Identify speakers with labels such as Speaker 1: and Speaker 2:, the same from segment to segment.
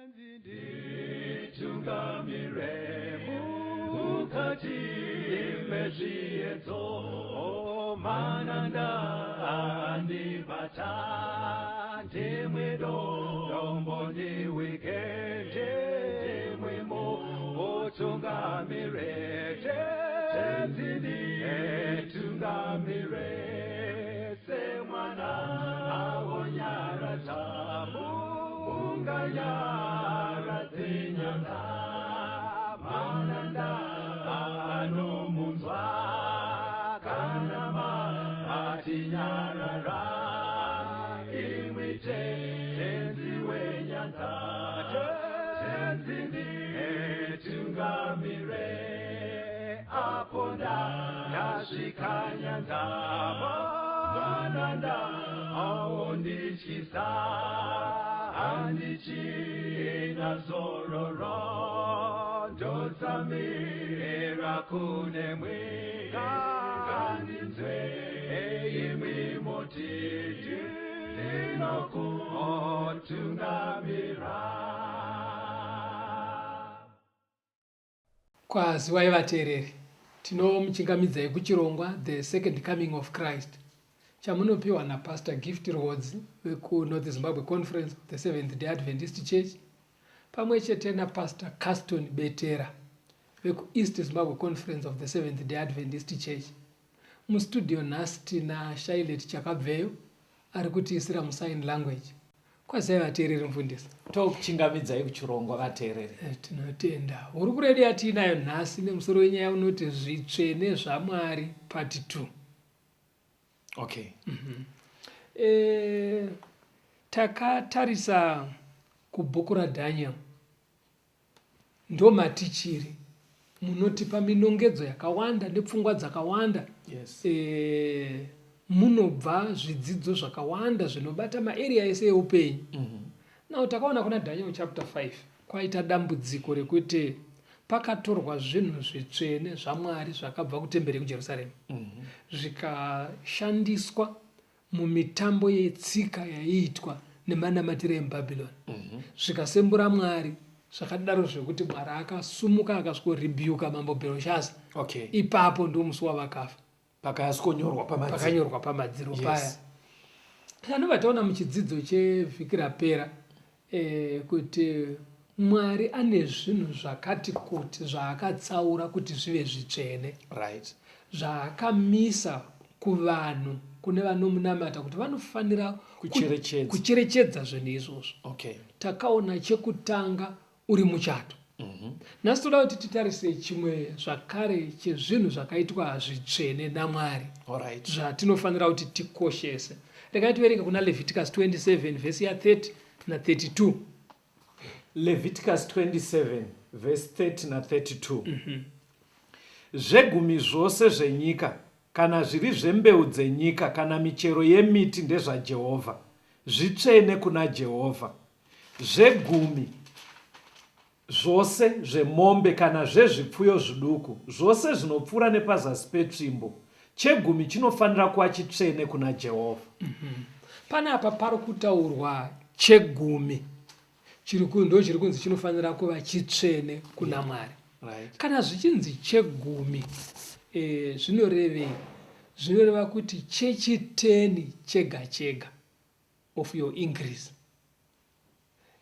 Speaker 1: Nditungamire mukati mezviedzo, mananda andibata, ndimwe dombo ndiwike, ndimwe mutungamire, Tenzi nditungamire, semwana awonyaradza munganyaradze nyanga, mananda anomunzwa kana matinyarara, imwi Tenzi wenyanza, Tenzi nditungamire, apo ndasvika nyanza, mananda aondityisa, handichina zororo, ndotsamira kunemwi, ngandinzwe imwi moti ndinokutungamira.
Speaker 2: Kwaziwai vateereri, tinomuchingamidzai kuchirongwa The Second Coming of Christ chamunopiwa naPastor Gift Rwodzi vekuNorth Zimbabwe Conference of the Seventh Day Adventist Church pamwe chete naPastor Caston Betera vekuEast Zimbabwe Conference of the Seventh Day Adventist Church. Mustudio nhasi tina Shailet Chakabveyo ari kutiisira musign language. Kwazai vateereri mufundisi.
Speaker 3: Tokuchingamidzai kuchirongwa vateereri.
Speaker 2: Eh, tinotenda. Hurukuro yedu yatiinayo nhasi nemusoro wenyaya unoti zvitsvene zvaMwari part 2.
Speaker 3: Okay.
Speaker 2: E, takatarisa kubhuku raDaniel ndomatichiri munotipa minongedzo yakawanda nepfungwa dzakawanda.
Speaker 3: Yes.
Speaker 2: E, munobva zvidzidzo zvakawanda zvinobata maarea ese eupenyu. Now takaona kuna Daniel chapter 5 kwaita dambudziko rekuti pakatorwa zvinhu zvitsvene zvaMwari zvakabva kutemberi yekuJerusarema zvikashandiswa mumitambo yetsika yaiitwa nemanamatiro emuBhabhironi, zvikasembura Mwari zvakadaro zvekuti Mwari akasumuka akasvikorebuka mambo Bheroshaza.
Speaker 3: Okay.
Speaker 2: Ipapo ndomusi wavakafa.
Speaker 3: Pakasvikonyorwa pamadziro.
Speaker 2: Pakanyorwa pamadziro paya. Tanobva taona muchidzidzo chevhiki rapera kuti Mwari ane zvinhu zvakati kuti zvaakatsaura kuti zvive zvitsvene.
Speaker 3: Right.
Speaker 2: Zvaakamisa kuvanhu kune vanomunamata kuti vanofanira
Speaker 3: Kucherechedza.
Speaker 2: kucherechedza zvinhu izvozvo.
Speaker 3: Okay.
Speaker 2: Takaona chekutanga uri muchato. Nhasi toda kuti titarise chimwe zvakare chezvinhu zvakaitwa zvitsvene naMwari.
Speaker 3: Alright.
Speaker 2: Zvatinofanira kuti tikoshese. Regai tiverenge kuna Leviticus 27 vhesi ya 30 na 32.
Speaker 3: Leviticus 27 vhesi 30 na 32. Zvegumi zvose zvenyika, kana zviri zvembeu dzenyika kana michero yemiti ndezvaJehovha, zvitsvene kuna Jehovha. Zvegumi zvose zvemombe kana zvezvipfuyo zviduku, zvose zvinopfuura nepazasi petsvimbo, chegumi chinofanira kuva chitsvene kuna Jehovha.
Speaker 2: Panapa pari kutaurwa chegumi chiri ndo chiri kunzi chinofanira kuva chitsvene kuna Mwari.
Speaker 3: Right.
Speaker 2: Kana zvichinzi chegumi zvinorevei? Zvinoreva kuti chechiteni chega chega of your increase.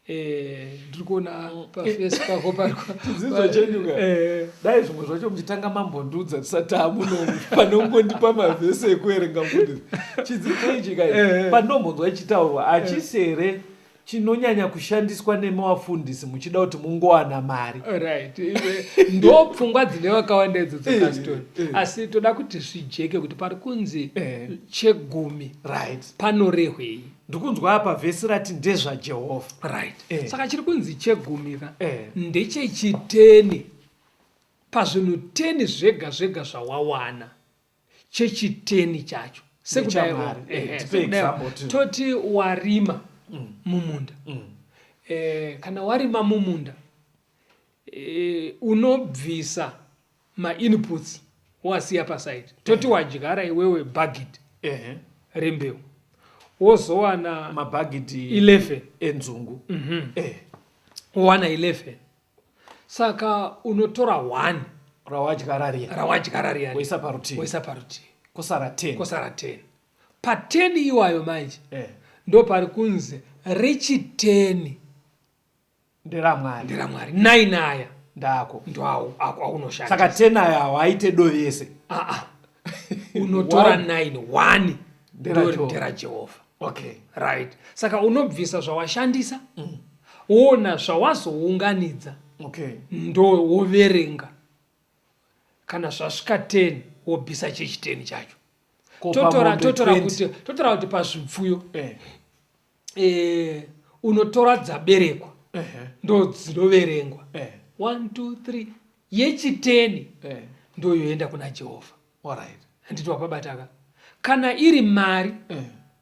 Speaker 2: Ndiri kuona pafesi pako pari
Speaker 3: Chidzidzo chenyu ka? Dai zvimwe zvacho muchitanga mambondiudza tisati tamuno panongondipa mavhesi ekuverenga mufundisi. Chidzidzo ichi ka pandinombonzwa chichitaurwa hachisi here chinonyanya kushandiswa nemi vafundisi muchida kuti mungowana mari?
Speaker 2: Right. Ndo pfungwa dzine vakawanda idzodzo, Caston. Asi toda kuti zvijeke kuti pari kunzi chegumi panorehwei.
Speaker 3: Ndikunzwa apa vhesi rati ndezvaJehovha.
Speaker 2: Right. Saka chiri kunzi chegumi ka ndechechiteni pazvinhu 10 zvega zvega zvawawana, chechiteni chacho. Sekudai
Speaker 3: Nechamwari. Tipe
Speaker 2: sekudai
Speaker 3: example too.
Speaker 2: toti warima mumunda. Kana warima mumunda, unobvisa mainputs wasiya paside. Toti wadyara iwewe bhagidhi rembeu, wozowana
Speaker 3: mabhagidhi
Speaker 2: 11
Speaker 3: enzungu.
Speaker 2: Wowana 11. Saka unotora 1
Speaker 3: rawadyara riya,
Speaker 2: rawadyara riya,
Speaker 3: woisa parutivi,
Speaker 2: woisa parutivi,
Speaker 3: kosara 10.
Speaker 2: Kosara 10. Pa10 iwayo manje ndo pari kunzi rechiteni
Speaker 3: nderamwari.
Speaker 2: Nderamwari. 9 aya
Speaker 3: ndako,
Speaker 2: ndo aunoshandisa.
Speaker 3: Saka 10 aya hawaaite dovi yese?
Speaker 2: Aa, unotora 9, 1
Speaker 3: nderaJehovha.
Speaker 2: Okay, right. Saka unobvisa zvawashandisa, woona zvawazounganidza. Ndo woverenga, kana zvasvika 10 wobvisa chechiteni chacho. Totora kuti, totora kuti pazvipfuyo unotora dzaberekwa, ndo dzinoverengwa, 1 2 3, yechiteni ndo yoenda kuna Jehovha. Handiti wapabataka? Kana iri mari,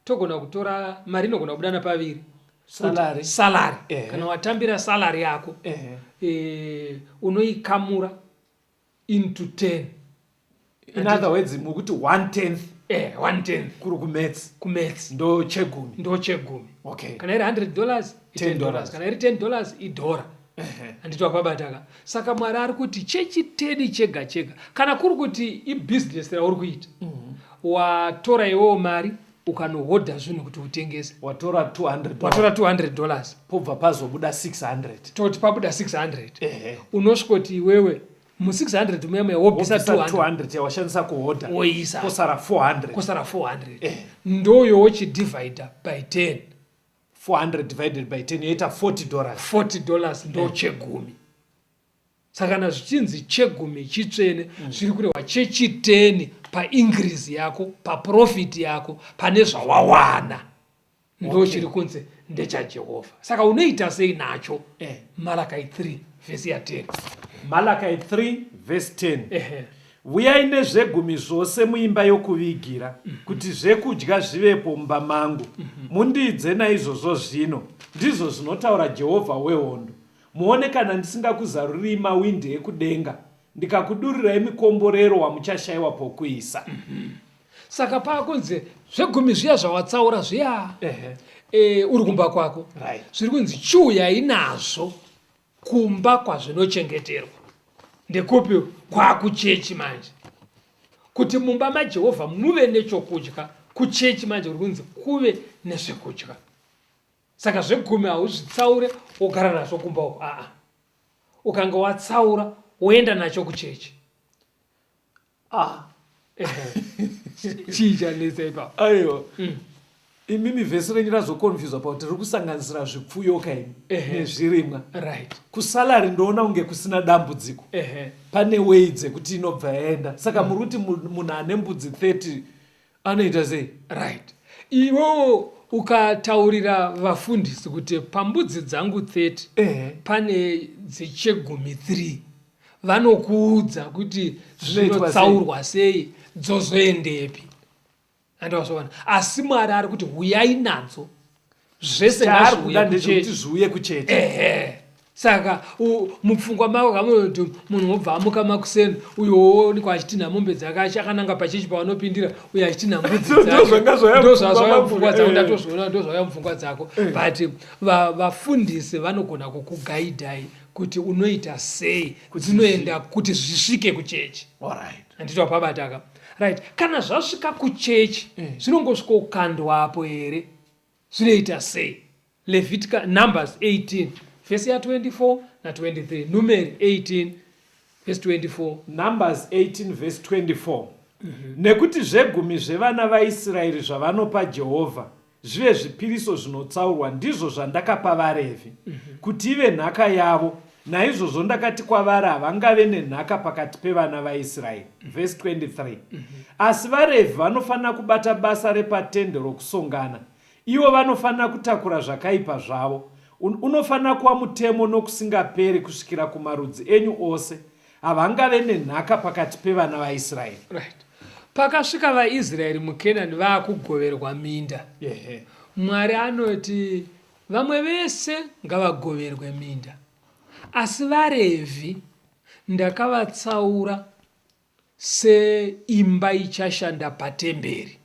Speaker 2: togona kutora mari, inogona kubuda napaviri.
Speaker 3: Salary.
Speaker 2: Salary. Kana watambira salary yako, unoikamura into 10.
Speaker 3: In other words, mukuti one tenth.
Speaker 2: One tenth.
Speaker 3: Kuri kumaths.
Speaker 2: Kumaths.
Speaker 3: Ndo chegumi.
Speaker 2: Ndo chegumi. Kana iri $100,
Speaker 3: $10.
Speaker 2: Kana iri $10, idhora. Handiti wapabataka? Saka Mwari ari kuti chechiteni chega chega, kana kuri kuti ibhizinesi rauri kuita, watora iwewo mari, ukanohodha zvinhu kuti utengese.
Speaker 3: Watora 200.
Speaker 2: Watora $200.
Speaker 3: Pobva pazobuda 600.
Speaker 2: Toti pabuda 600. Unosvikoti iwewe mu600 muya muya wobvisa
Speaker 3: 200 200 yawashandisa kuhodha.
Speaker 2: Woisa.
Speaker 3: Kosara 400.
Speaker 2: Kosara 400. Ndoyo wochidivhaidha by 10.
Speaker 3: 400 divided by 10 yoita $40.
Speaker 2: $40 ndo chegumi. Saka kana zvichinzi chegumi chitsvene, zviri kurehwa chechiteni paincrease yako, paprofit yako, pane zvawawana, ndo chiri kunzi ndechaJehovha. Saka unoita sei nacho? Malakai 3 vhesi ya10.
Speaker 3: Malakai 3 vhesi 10.
Speaker 2: Ehe.
Speaker 3: Uyai nezvegumi zvose muimba yokuvigira, kuti zvekudya zvivepo mumba mangu. Mundiidze naizvozvo zvino, ndizvo zvinotaura Jehovha wehondo, muone kana ndisingakuzaruririi mawindi ekudenga, ndikakudurirai mikomborero wamuchashayiwa pokuisa.
Speaker 2: Saka paakunzi zvegumi zviya zvawatsaura zviya, uri kumba kwako, zviri kunzi chiuyai nazvo kumba kwazvinochengeterwa. Ndekupi? Kwakuchechi manje. Kuti mumba maJehovha muve nechokudya, kuchechi manje kuri kunzi kuve nezvekudya. Saka zvegumi hauzvitsaure wogara nazvo kumba uko. Aa, ukanga watsaura, woenda nacho kuchechi. Chii chanetsa ipapo?
Speaker 3: Aiwa, imimi vhesi renyu razoconfuswa pakuti riri kusanganisira zvipfuyo kaimi nezvirimwa. Kusalary ndoona kunge kusina dambudziko. Pane wei dzekuti inobva yaenda. Saka muri kuti munhu ane mbudzi 30 anoita sei?
Speaker 2: Right. Iwewo ukataurira vafundisi kuti pambudzi dzangu 30 pane dzechegumi 3, vanokuudza kuti
Speaker 3: Zvinoitwa sei?
Speaker 2: Zvinotsaurwa sei, dzozoendepi. Andawazvaona? Asi Mwari ari kuti huyai nadzo zvese.
Speaker 3: Chaari kuda
Speaker 2: Ngazviuye
Speaker 3: ndechekuti
Speaker 2: kuchechi.
Speaker 3: Zviuye kuchechi.
Speaker 2: Ehe. Saka mupfungwa mako kamunoti munhu wobva amuka makuseni, uyo woonekwa achitinha mombe dzake akananga pachechi pavanopindira, uyo achitinha mbudzi.
Speaker 3: Ndo zvanga zvauya
Speaker 2: Ndo
Speaker 3: mupfungwa
Speaker 2: zvazvauya
Speaker 3: mangu.
Speaker 2: mupfungwa dzako. Ndatozviona, ndo zvauya mupfungwa dzako, but vafundisi vanogona kukugaidhai kuti unoita sei, dzinoenda kuti zvisvike kuchechi. Handiti wapabataka? Right. Kana zvasvika kuchechi, zvinongosvika ukandwapo here? Zvinoita sei? Levitica, Numbers 18 vhesi ya24 na23. Numeri 18 vhesi 24.
Speaker 3: Numbers 18 verse 24: Nekuti zvegumi zvevana vaIsraeri zvavanopa Jehovha zvive zvipiriso zvinotsaurwa ndizvo zvandakapa vaRevhi kuti ive nhaka yavo. Naizvozvo ndakati kwavari, havangave nenhaka pakati pevana vaIsraeri. Vhesi 23: Asi vaRevhi vanofanira kubata basa repatende rokusongana, ivo vanofanira kutakura zvakaipa zvavo. Unofanira kuva mutemo nokusingaperi kusvikira kumarudzi enyu ose. Havangave nenhaka pakati pevana vaIsraeri.
Speaker 2: Right. Pakasvika vaIsraeri muKenani, vaakugoverwa minda, Mwari anoti vamwe vese ngavagoverwe minda, asi vaRevhi ndakavatsaura seimba ichashanda patemberi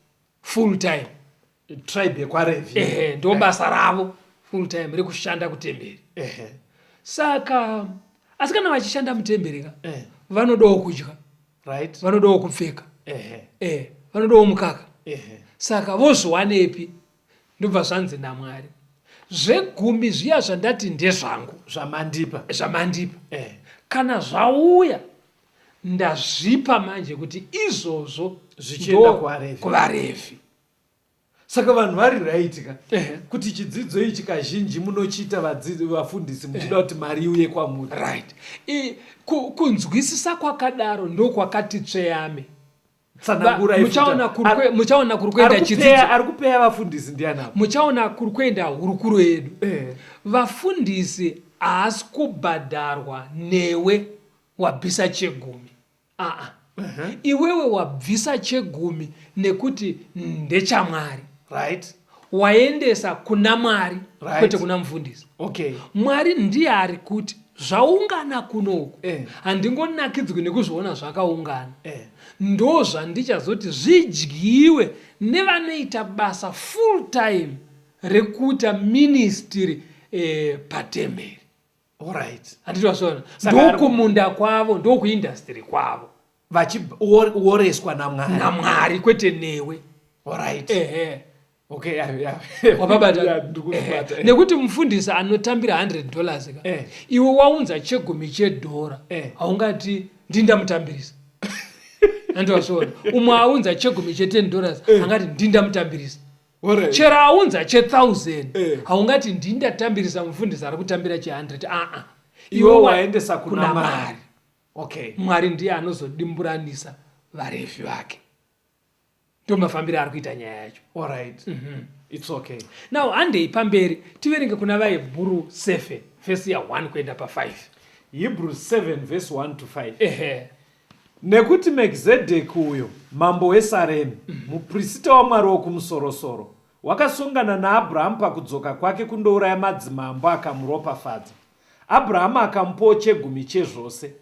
Speaker 2: full time.
Speaker 3: Tribe yekwaRevhi.
Speaker 2: Ehe, ndo basa ravo full time rekushanda kutemberi. Saka asi kana vachishanda mutemberi ka eh. vanodawo kudya
Speaker 3: right.
Speaker 2: Vanodawo kupfeka
Speaker 3: eh.
Speaker 2: Eh, vanodawo mukaka eh. Saka vozviwanepi? Ndobva zvanzi naMwari, zvegumi zviya zvandati ndezvangu
Speaker 3: zvamandipa
Speaker 2: zvamandipa eh. Kana zvauya ndazvipa manje kuti izvozvo
Speaker 3: zvichienda
Speaker 2: kuvaRevhi.
Speaker 3: Saka vanhu vari right ka kuti chidzidzo ichi kazhinji munochiita vafundisi muchida kuti mari iuye kwamuri.
Speaker 2: Right. Kunzwisisa kwakadaro ndokwakati tsveyame.
Speaker 3: Tsanangurai
Speaker 2: Muchaona kuri kuenda chidzidzo.
Speaker 3: Ari kupeya vafundisi ndiani apa?
Speaker 2: Muchaona kuri kuenda hurukuro yedu. Vafundisi haasi kubhadharwa newe wabvisa chegumi. Aa. Iwewe wabvisa chegumi nekuti ndechaMwari.
Speaker 3: Right.
Speaker 2: Waendesa kuna Mwari
Speaker 3: right.
Speaker 2: Kwete kuna mufundisi.
Speaker 3: Okay.
Speaker 2: Mwari ndiye ari kuti zvaungana kuno uku eh. Handingonakidzwi nekuzviona zvakaungana
Speaker 3: eh.
Speaker 2: Ndo zvandichazoti zvidyiwe nevanoita basa full time rekuita ministry eh, patemberi.
Speaker 3: Alright.
Speaker 2: Handiti wazviona? Ndokumunda kwavo, ndokuindastry kwavo.
Speaker 3: Vachioreswa naMwari.
Speaker 2: NaMwari kwete newe.
Speaker 3: Alright.
Speaker 2: Ehe.
Speaker 3: Okay, yeah, yeah.
Speaker 2: Wapabata?
Speaker 3: Yeah, ndikuzvibata.
Speaker 2: Ehe. Nekuti mufundisi anotambira $100 ka.
Speaker 3: Eh.
Speaker 2: Iwe waunza chegumi chedhora.
Speaker 3: Eh.
Speaker 2: Haungati ndindamutambirisa. Handiti wazviona? Umwe aunza chegumi che $10
Speaker 3: eh.
Speaker 2: Angati ndindamutambirisa. Chero aunza che 1000
Speaker 3: eh.
Speaker 2: Haungati ndindatambirisa mufundisi ari kutambira che 100. Aa.
Speaker 3: Iwe waendesa kuna Mwari. Okay.
Speaker 2: Mwari ndiye anozodimburanisa vaRevhi vake. Ndo mafambiro ari kuita nyaya yacho.
Speaker 3: Alright. Mm -hmm. It's okay.
Speaker 2: Now handei pamberi tiverenge kuna vaHebhuru 7 vhesi ya 1 kuenda pa 5.
Speaker 3: Hebrews 7 verse 1 to 5.
Speaker 2: Ehe.
Speaker 3: Nekuti Merkizedheki uyo, mambo weSaremi, muprisita waMwari Wokumusorosoro, wakasongana naAbhurahamu pakudzoka kwake kundouraya madzimambo akamuropafadza. Abhurahamu akamupawo chegumi chezvose.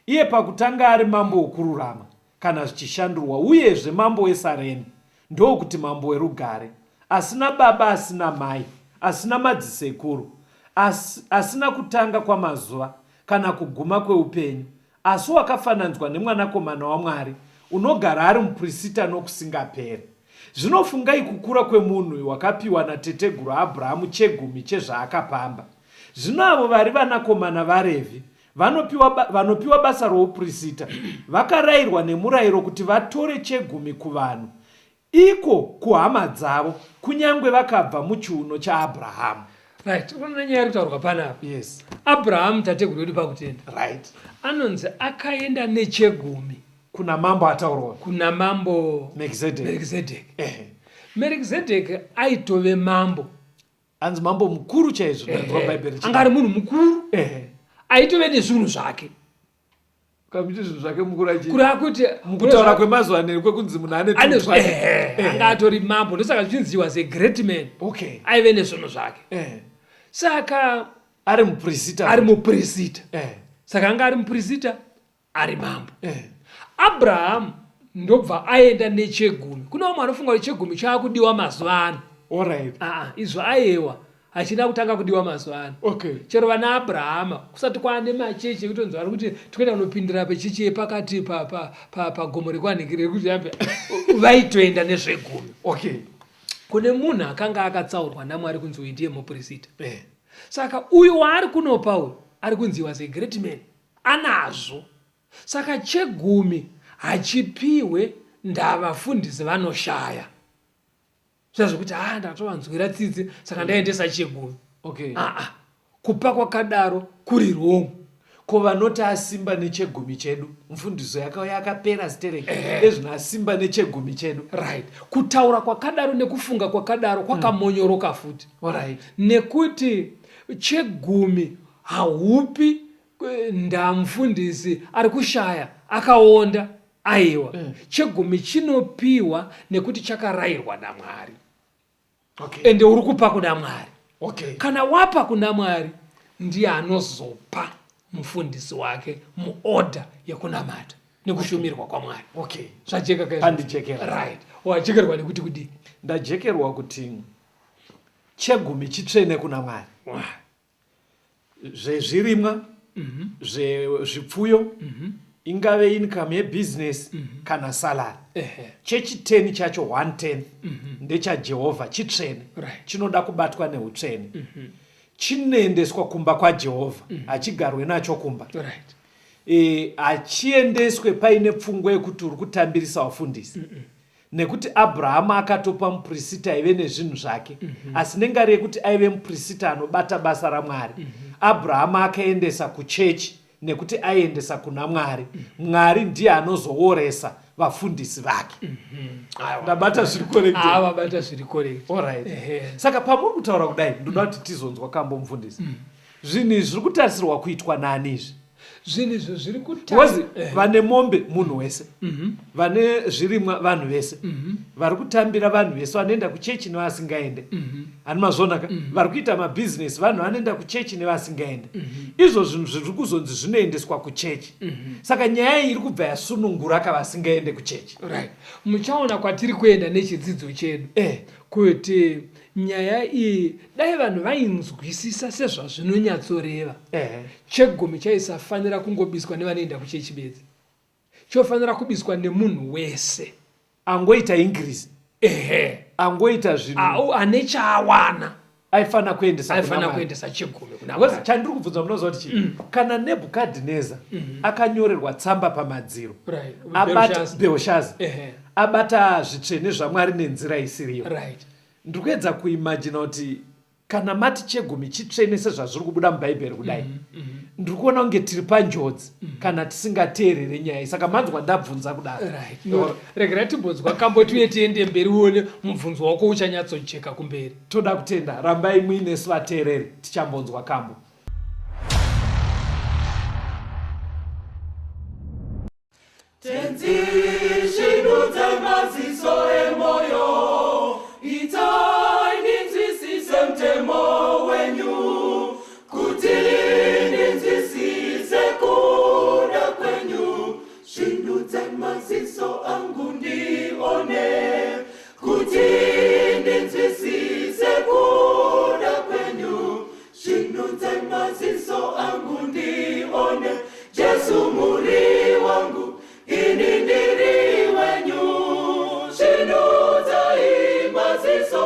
Speaker 3: Iye pakutanga ari mambo wokururama, kana zvichishandurwa, uyezve mambo weSaremi, ndokuti mambo werugare, asina baba asina mai, asina madzisekuru, asi, asina kutanga kwamazuva, kana kuguma kweupenyu, Asi wakafanandzwa neMwanakomana waMwari, unogara ari muprisita nokusingaperi. Zvino fungai kukura kwemunhu uyu wakapiwa nateteguru Abhurahamu chegumi chezvaakapamba. Zvino avo vari vanakomana vaRevhi, vanopiwa, vanopiwa basa rouprisita, vakarairwa nemurayiro kuti vatore chegumi kuvanhu, Iko kuhama dzavo, kunyange vakabva muchiuno chaAbrahamu.
Speaker 2: Right, unoona nyaya iri kutaurwa panapa.
Speaker 3: Yes.
Speaker 2: Abrahamu tateguru wedu pakutenda.
Speaker 3: Right.
Speaker 2: Anonzi akaenda nechegumi
Speaker 3: kuna mambo ataurwa.
Speaker 2: Kuna mambo
Speaker 3: Melkizedek.
Speaker 2: Melkizedek.
Speaker 3: Eh.
Speaker 2: Melkizedek aitove mambo.
Speaker 3: Anzi mambo mukuru chaizvo ndanzwa Bhaibheri.
Speaker 2: Anga ari munhu mukuru.
Speaker 3: Eh.
Speaker 2: Aitove nezvinhu zvake.
Speaker 3: Kamuti zvinhu zvake mukuru achi.
Speaker 2: Kureva kuti
Speaker 3: mukutaura kwemazuva aneri kwekunzi munhu ane
Speaker 2: ane eh, anga atori mambo ndosaka zvichinzi he was a great man.
Speaker 3: Okay.
Speaker 2: Aive nezvinhu zvake.
Speaker 3: Eh.
Speaker 2: Saka
Speaker 3: ari muprisita.
Speaker 2: Ari muprisita.
Speaker 3: Eh.
Speaker 2: Saka anga ari muprisita ari mambo.
Speaker 3: Eh.
Speaker 2: Abraham ndobva aenda nechegumi. Kune vamwe vanofunga kuti chegumi chaakudiwa mazuva ano.
Speaker 3: Alright.
Speaker 2: Ah, izvo ayewa hachina kutanga kudiwa mazuva ano.
Speaker 3: Okay.
Speaker 2: Chero vana Abrahama kusati kwaane machechi ekutonzi vari kuti tikuenda kunopindira pechechi yepakati pagomo pa, pa, pa rekwanhikiri rekuti yambe vaitoenda nezvegumi.
Speaker 3: Okay.
Speaker 2: Kune munhu akanga akatsaurwa naMwari kunzi uyu ndiye muprisita.
Speaker 3: Eh.
Speaker 2: Saka uyu waari kunopa uyu ari kunzi was a great man. Anazvo. Saka chegumi hachipihwe ndavafundisi vanoshaya. Zviya zvekuti haa ndatovanzwira tsitsi saka ndaendesa chegumi.
Speaker 3: Okay.
Speaker 2: Aa kupa kwakadaro kuri wrong.
Speaker 3: Ko vanoti asimba nechegumi chedu mfundiso yakauya yakapera stereki ezvino asimba nechegumi chedu.
Speaker 2: Right. Kutaura kwakadaro nekufunga kwakadaro kwakamonyoroka futi.
Speaker 3: Alright.
Speaker 2: Nekuti chegumi haupi ndamufundisi ari kushaya akaonda aiwa mm. Chegumi chinopiwa nekuti chakarairwa naMwari.
Speaker 3: Okay.
Speaker 2: Ende uri kupa kuna Mwari.
Speaker 3: Okay.
Speaker 2: Kana wapa kuna Mwari ndiye anozopa mufundisi wake muorder yekunamata nekushumirwa kwaMwari.
Speaker 3: Okay.
Speaker 2: Zvajeka kaizvo?
Speaker 3: Pandijekera.
Speaker 2: Right. Wajekerwa nekuti kudii?
Speaker 3: Ndajekerwa kuti chegumi chitsvene kuna Mwari. Zvezvirimwa, zvezvipfuyo, ingave income yebusiness kana salary. Chechiteni chacho, 1/10, ndechaJehovha, chitsvene. Chinoda kubatwa neutsvene. Chinoendeswa kumba kwaJehovha, hachigarwe nacho kumba. Hachiendeswe paine pfungwa yekuti uri kutambirisa vafundisi, nekuti Abrahamu akatopa mupurisita aive nezvinhu zvake, asi nengari yekuti aive mupurisita anobata basa raMwari, Abrahamu akaendesa kuchechi nekuti aiendesa kuna Mwari. Mwari ndiye anozoworesa vafundisi vake. Ndabata zviri correct?
Speaker 2: Ah, vabata zviri correct.
Speaker 3: Alright. Saka pamuri kutaura kudai, ndoda kuti tizonzwa kambo, mufundisi. Zvinhu izvi zviri kutarisirwa kuitwa nani izvi?
Speaker 2: Zvinhu izvo zviri
Speaker 3: Because vane mombe munhu wese, vane zvirimwa vanhu vese, vari kutambira vanhu vese, vanoenda kuchechi nevasingaende. Hani mazvonaka? Vari kuita mabhizinesi vanhu vanoenda kuchechi nevasingaende. Izvo zvinhu zviri kuzonzi zvinoendeswa kuchechi. Saka nyaya iyi iri kubva yasunungura kavasingaende kuchechi.
Speaker 2: Right, muchaona kwatiri kuenda nechidzidzo chedu kuti nyaya iyi, dai vanhu vainzwisisa sezvazvinonyatsoreva, chegumi chaisafanira kungobiswa nevanoenda kuchechi bedzi, chofanira kubiswa nemunhu wese.
Speaker 3: Angoita increase. Angoita zvinhu.
Speaker 2: Au, ane chaawana.
Speaker 3: Aifanira kuendesa kuna
Speaker 2: Aifanira
Speaker 3: Mwari.
Speaker 2: kuendesa chegumi kuna
Speaker 3: Because
Speaker 2: Mwari.
Speaker 3: chandiri kubvunza, munoziva kuti chii? Kana Nebhukadhineza akanyorerwa tsamba pamadziro, abata
Speaker 2: Belshazzar.
Speaker 3: Belshazzar abata zvitsvene zvaMwari nenzira isiriyo, ndiri kuedza kuimagina kuti kana mati chegumi chitsvene sezvazviri kubuda muBhaibheri kudai, ndiri kuona kunge tiri panjodzi kana tisingateerere nyaya iyi. Saka manzwa ndabvunza kudaro.
Speaker 2: Right. No, regerai timbonzwa kambo, tiuye tiende mberi, uone mubvunzo wako uchanyatsojeka kumberi.
Speaker 3: Toda kutenda, rambai muinesu vateereri, tichambonzwa kambo.
Speaker 1: Tenzi, svinudzai maziso emoyo, itai ndinzwisise mutemo wenyu, kuti ndinzwisise kuda kwenyu. Svinudzai maziso angu ndione, kuti ndinzwisise kuda kwenyu. Svinudzai maziso angu ndione, Jesu muri wangu, ini ndiri wenyu. Svinudzai maziso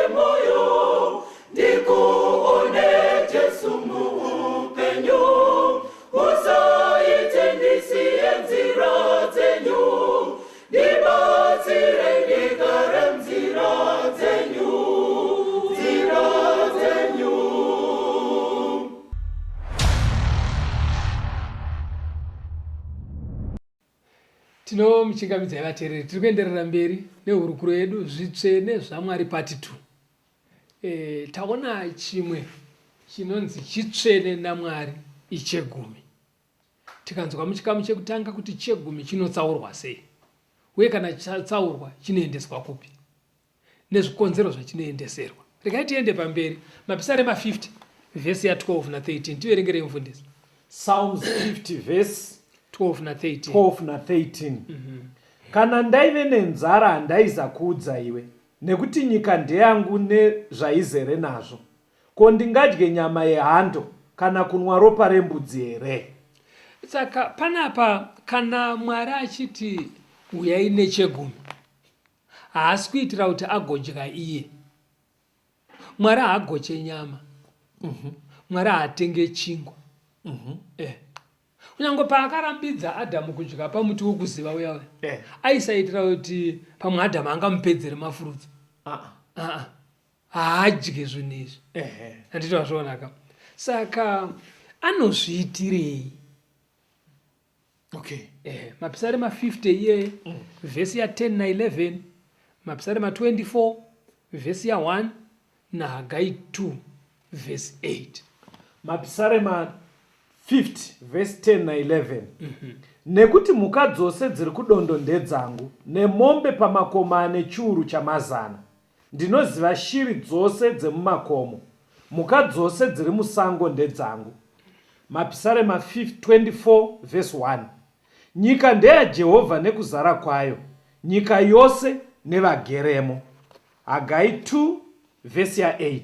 Speaker 1: emoyo, ndikuone Jesu muupenyu. Musaite ndisiye nzira dzenyu, ndibatsire ndigare nzira dzenyu, nzira dzenyu.
Speaker 2: Tinomuchingamidzai vateereri, tiri kuenderera mberi nehurukuro yedu, Zvitsvene zvaMwari Part 2. Taona chimwe chinonzi chitsvene naMwari, ichegumi. Tikanzwa muchikamu chekutanga kuti chegumi chinotsaurwa sei, uye kana chatsaurwa chinoendeswa kupi, nezvikonzero zvachinoendeserwa. Regai tiende pamberi. Mapisarema 50 vhesi ya12 na13, tiverengerei mufundisi.
Speaker 3: Psalms 50 verse
Speaker 2: 12 na13.
Speaker 3: 12 na13. Kana ndaive nenzara, handaiza kuudza iwe, nekuti nyika ndeyangu nezvaizere nazvo. Ko ndingadye nyama yehando kana kunwa ropa rembudzi here?
Speaker 2: Saka panapa kana Mwari achiti uyai nechegumi, haasi kuitira kuti agodya iye. Mwari haagoche nyama. Mwari haatenge chingwa. Kunyange paakarambidza Adhamu kudya pamuti wokuziva uya uya, aisaitira kuti pamwe Adhamu angamupedzere mafurutso. Ah, haadye zvinhu izvi. Handiti wazvionaka? Saka anozviitirei? Mapisarema 50 iyeye, vhesi ya10 na11, Mapisarema 24 vhesi ya1, naHagai 2 vhesi 8.
Speaker 3: Mapisarema 50 vhesi 10 na11. Nekuti mhuka dzose dziri kudondo ndedzangu, nemombe pamakomo ane chiuru chamazana. Ndinoziva shiri dzose dzemumakomo, mhuka dzose dziri musango ndedzangu. Mapisarema 24 vhesi 1. Nyika ndeyaJehovha nekuzara kwayo, nyika yose nevageremo. Hagai 2 vhesi ya8.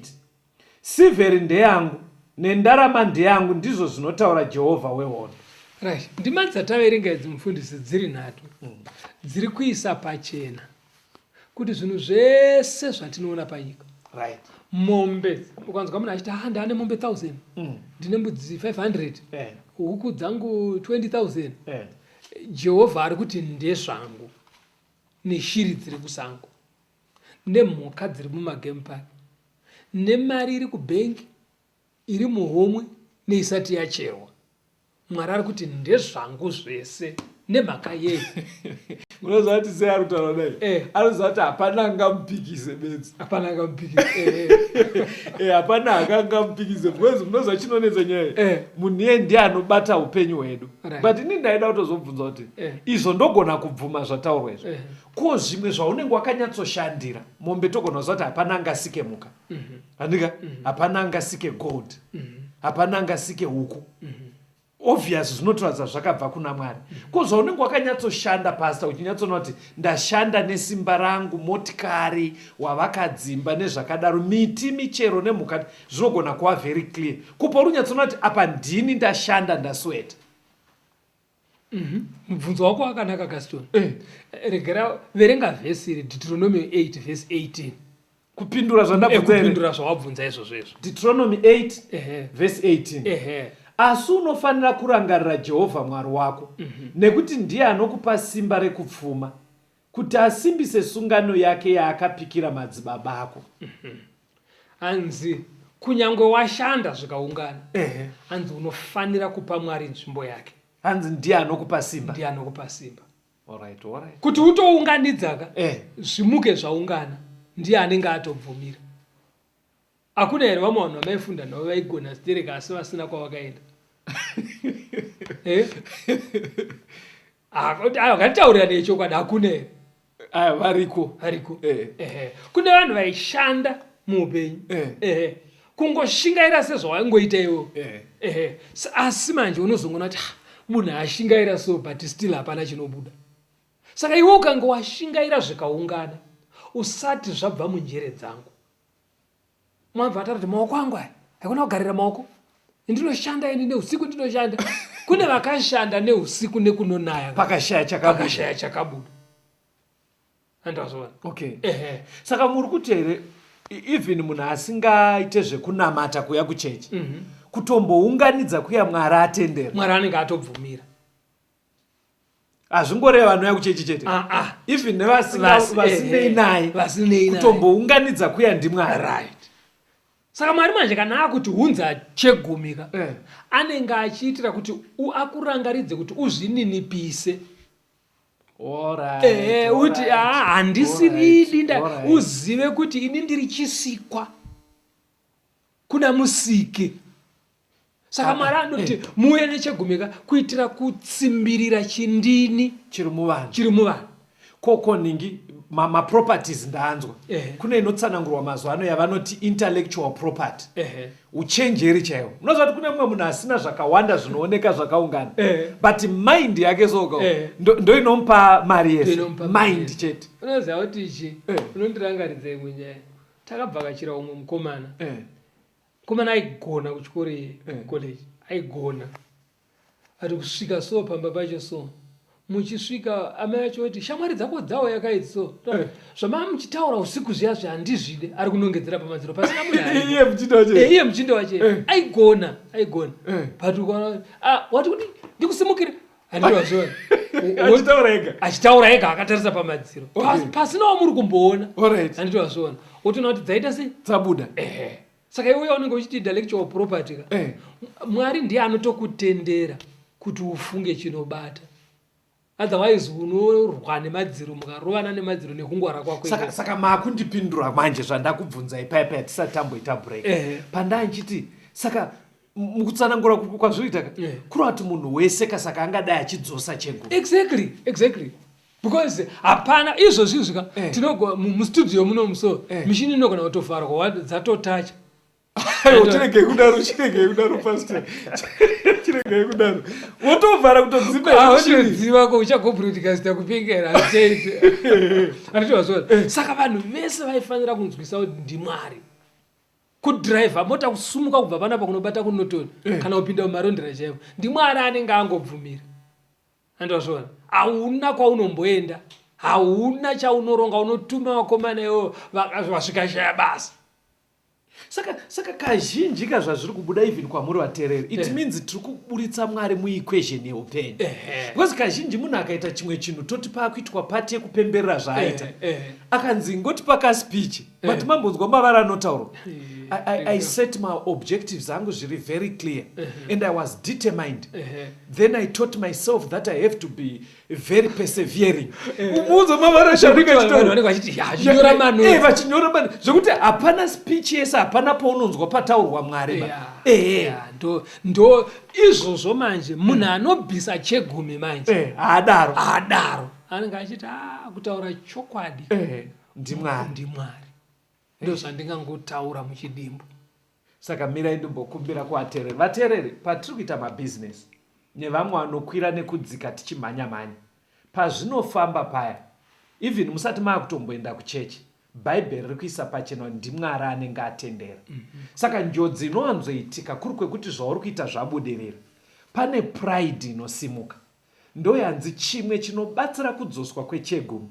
Speaker 3: Sirveri ndeyangu, Nendarama ndeyangu, ndizvo zvinotaura Jehovha wehondo.
Speaker 2: Right. Ndima dzataverenga idzi mufundisi dziri nhatu dziri kuisa pachena kuti zvinhu zvese zvatinoona panyika
Speaker 3: right.
Speaker 2: Mombe, ukanzwa munhu achiti ah, ndaane mombe 1000 ndine mbudzi 500 huku dzangu 20,000 Jehovha ari kuti ndezvangu, neshiri dziri kusango, nemhuka dziri mumagame park, nemari iri kubhengi, iri muhomwe neisati yacherwa. Mwari ari kuti ndezvangu zvese. Nemhaka yei?
Speaker 3: Unoziva kuti sei ari kutaura kudai? Anoziva kuti hapana angamupikise bedzi.
Speaker 2: Hapana angamupikise.
Speaker 3: Hapana akangamupikise because munoziva chinonetsa nyaya iyi. Munhu iye ndiye anobata upenyu hwedu. But ini ndaida kutozobvunza kuti izvo ndogona kubvuma zvataurwa izvo. Ko zvimwe zvaunenge wakanyatsoshandira, mombe togona kuziva kuti hapana angasike mhuka. Handika? Hapana angasike gold. Hapana angasike huku. Obvious zvinotoratidza zvakabva kuna Mwari. Ko zvaunenge wakanyatsoshanda pastor, uchinyatsoona kuti ndashanda nesimba rangu, motikari, wavakadzimba nezvakadaro, miti, michero nemhuka zvinogona kuva very clear. Kupa uri kunyatsoona kuti apa ndini ndashanda, ndasweta.
Speaker 2: Mubvunzo wako wakanaka Gaston. Regera verenga vhesi iri, Deuteronomy 8 vhesi 18.
Speaker 3: Kupindura zvandabvunza here?
Speaker 2: Kupindura zvawabvunza izvozvo izvo.
Speaker 3: Deuteronomy 8 vhesi 18. Asi unofanira kurangarira Jehovha Mwari wako, nekuti ndiye anokupa simba rekupfuma, kuti asimbise sungano yake yaakapikira madzibaba ako.
Speaker 2: Hanzi kunyangwe washanda zvikaungana, hanzi unofanira kupa Mwari nzvimbo yake.
Speaker 3: Hanzi ndiye anokupa simba.
Speaker 2: Ndiye anokupa simba.
Speaker 3: Alright, alright.
Speaker 2: Kuti utounganidzaka zvimuke zvaungana, ndiye anenge atobvumira. Hakuna here vamwe vanhu vamaifunda navo vaigona stereka asi vasina kwavakaenda? Ngatitaurirane yechokwadi, hakuna here?
Speaker 3: Aya variko.
Speaker 2: Variko. Kune vanhu vaishanda muupenyu. Kungoshingaira sezvawaingoita iwewe. Asi manje unozongoona kuti munhu ashingaira so but still hapana chinobuda. Saka iwe ukange washingaira zvikaungana, usati zvabva munjere dzangu. Mwabva ataura kuti maoko angu aya haikona kugarira maoko, ndinoshanda ini neusiku ndinoshanda. Kune vakashanda neusiku nekunonaya,
Speaker 3: pakashaya chakabuda.
Speaker 2: Pakashaya chakabuda. Andazviona.
Speaker 3: Okay. Saka muri kuti here even munhu asingaite zvekunamata kuya kuchechi, kutombounganidza kuya Mwari atendera?
Speaker 2: Mwari anenge atobvumira.
Speaker 3: Hazvingoreva vanouya kuchechi chete. Even nevasinei naye,
Speaker 2: Vasinei naye.
Speaker 3: Kutombounganidza kuya ndiMwari.
Speaker 2: Right. Saka Mwari manje kana akuti hunza chegumi ka, anenge achiitira kuti akurangaridze kuti uzvininipise. Uti, handisiridi nda, uzive kuti ini ndiri chisikwa kuna musiki. Saka Mwari anoti muuye nechegumi ka kuitira kutsimbirira chindini
Speaker 3: chiri muvanhu.
Speaker 2: Chiri muvanhu.
Speaker 3: Koko ningi maproperties ndaanzwa. Kune inotsanangurwa mazuva ano yavanoti intellectual property. Uchenjeri chaiwo. Unoziva kuti kune mumwe munhu asina zvakawanda zvinooneka zvakaungana. But mind yake soka ndo inomupa mari yese.
Speaker 2: Inomupa mari
Speaker 3: Mind
Speaker 2: yese.
Speaker 3: chete.
Speaker 2: Unoziva kuti ichi unondirangaridza imwe nyaya. Takabvakachira umwe mukomana. Mukomana aigona kuchikoro iye, college. Aigona. Ati kusvika so pamba pacho so. Muchisvika amai acho oti shamwari dzako dzauya kaidzi so. Zvamava muchitaura usiku zviya zviya handizvide. Ari kunongedzera pamadziro pasina munhu aripo.
Speaker 3: Iye muchinda wacho.
Speaker 2: Iye muchinda wacho. Aigona, aigona. But ukaona, wati kuti ndikusimukire. Handiti wazviona.
Speaker 3: Achitaura ega.
Speaker 2: Achitaura ega akatarisa pamadziro. Pasina wamuri kumboona. Handiti wazviona. Wotoona kuti dzaita sei?
Speaker 3: Dzabuda.
Speaker 2: Saka iwe unenge uchiti intellectual property ka. Mwari ndiye anotokutendera kuti ufunge chinobata. Otherwise unorwa nemadziro, mukarovana nemadziro nekungwara kwako.
Speaker 3: Saka makundipindura manje zvandakubvunzai paya paya tisati tamboita break. Pandaa ndichiti saka mukutsanangura kwazvinoita ka, kureva kuti munhu wese ka saka angadai achidzosa chegumi.
Speaker 2: Exactly, exactly. Because hapana izvozvi izvi ka, mustudio muno so, mishini inogona kutovharwa, dzatotacha.
Speaker 3: Aiwa, chiregei kudaro, chiregei kudaro, pastor. Chiregei kudaro. Wotovhara kutodzima mishini.
Speaker 2: Wotodzima ko uchagobroadcasta kupengera, hazvichaiti. Handiti wazviona? Saka vanhu vese vaifanira kunzwisa kuti ndiMwari. Kudhiraivha mota kusumuka kubva panapa kunobata kuNorton eh. kana kupinda muMarondera chaivo ndiMwari anenge angobvumira. Andozviona. Hauna kwaunomboenda. Hauna chaunoronga unotuma vakomana ivo vasvika shaya basa.
Speaker 3: Saka saka kazhinji ka zvazviri kubuda even kwamuri vateereri it eh. means tiri kuburitsa Mwari muequation yeupenyu eh. Because kazhinji munhu akaita chimwe chinhu toti paakuitwa pati yekupemberera zvaaita eh. Akanzi ngotipa kaspeech but mambonzwa mavara anotaurwa. I, I, I set my objectives angu zviri very clear and I was determined. Then I taught myself that I have to be very persevering. Umuunza mavara shandingachinyora mano zvekuti hapana speech yese hapana paunonzwa pataurwa Mwari.
Speaker 2: Ndo izvozvo manje munhu anobvisa chegumi manje
Speaker 3: haadaro
Speaker 2: haadaro anenge achiti ah, kutaura chokwadi
Speaker 3: ndimwari
Speaker 2: ndimwari ndo zvandingangotaura muchidimbu.
Speaker 3: Saka mirai ndimbokumbira kuvateereri. Vateereri, patiri kuita mabhizinesi nevamwe vanokwira nekudzika tichimhanya mhanya, pazvinofamba paya, even musati maakutomboenda kuchechi, Bhaibheri riri kuisa pachena kuti ndiMwari anenge atendera. Saka njodzi inowanzoitika kuri kwekuti zvauri kuita zvabudirira, pane pride inosimuka. Ndoyanzi chimwe chinobatsira kudzoswa kwechegumi.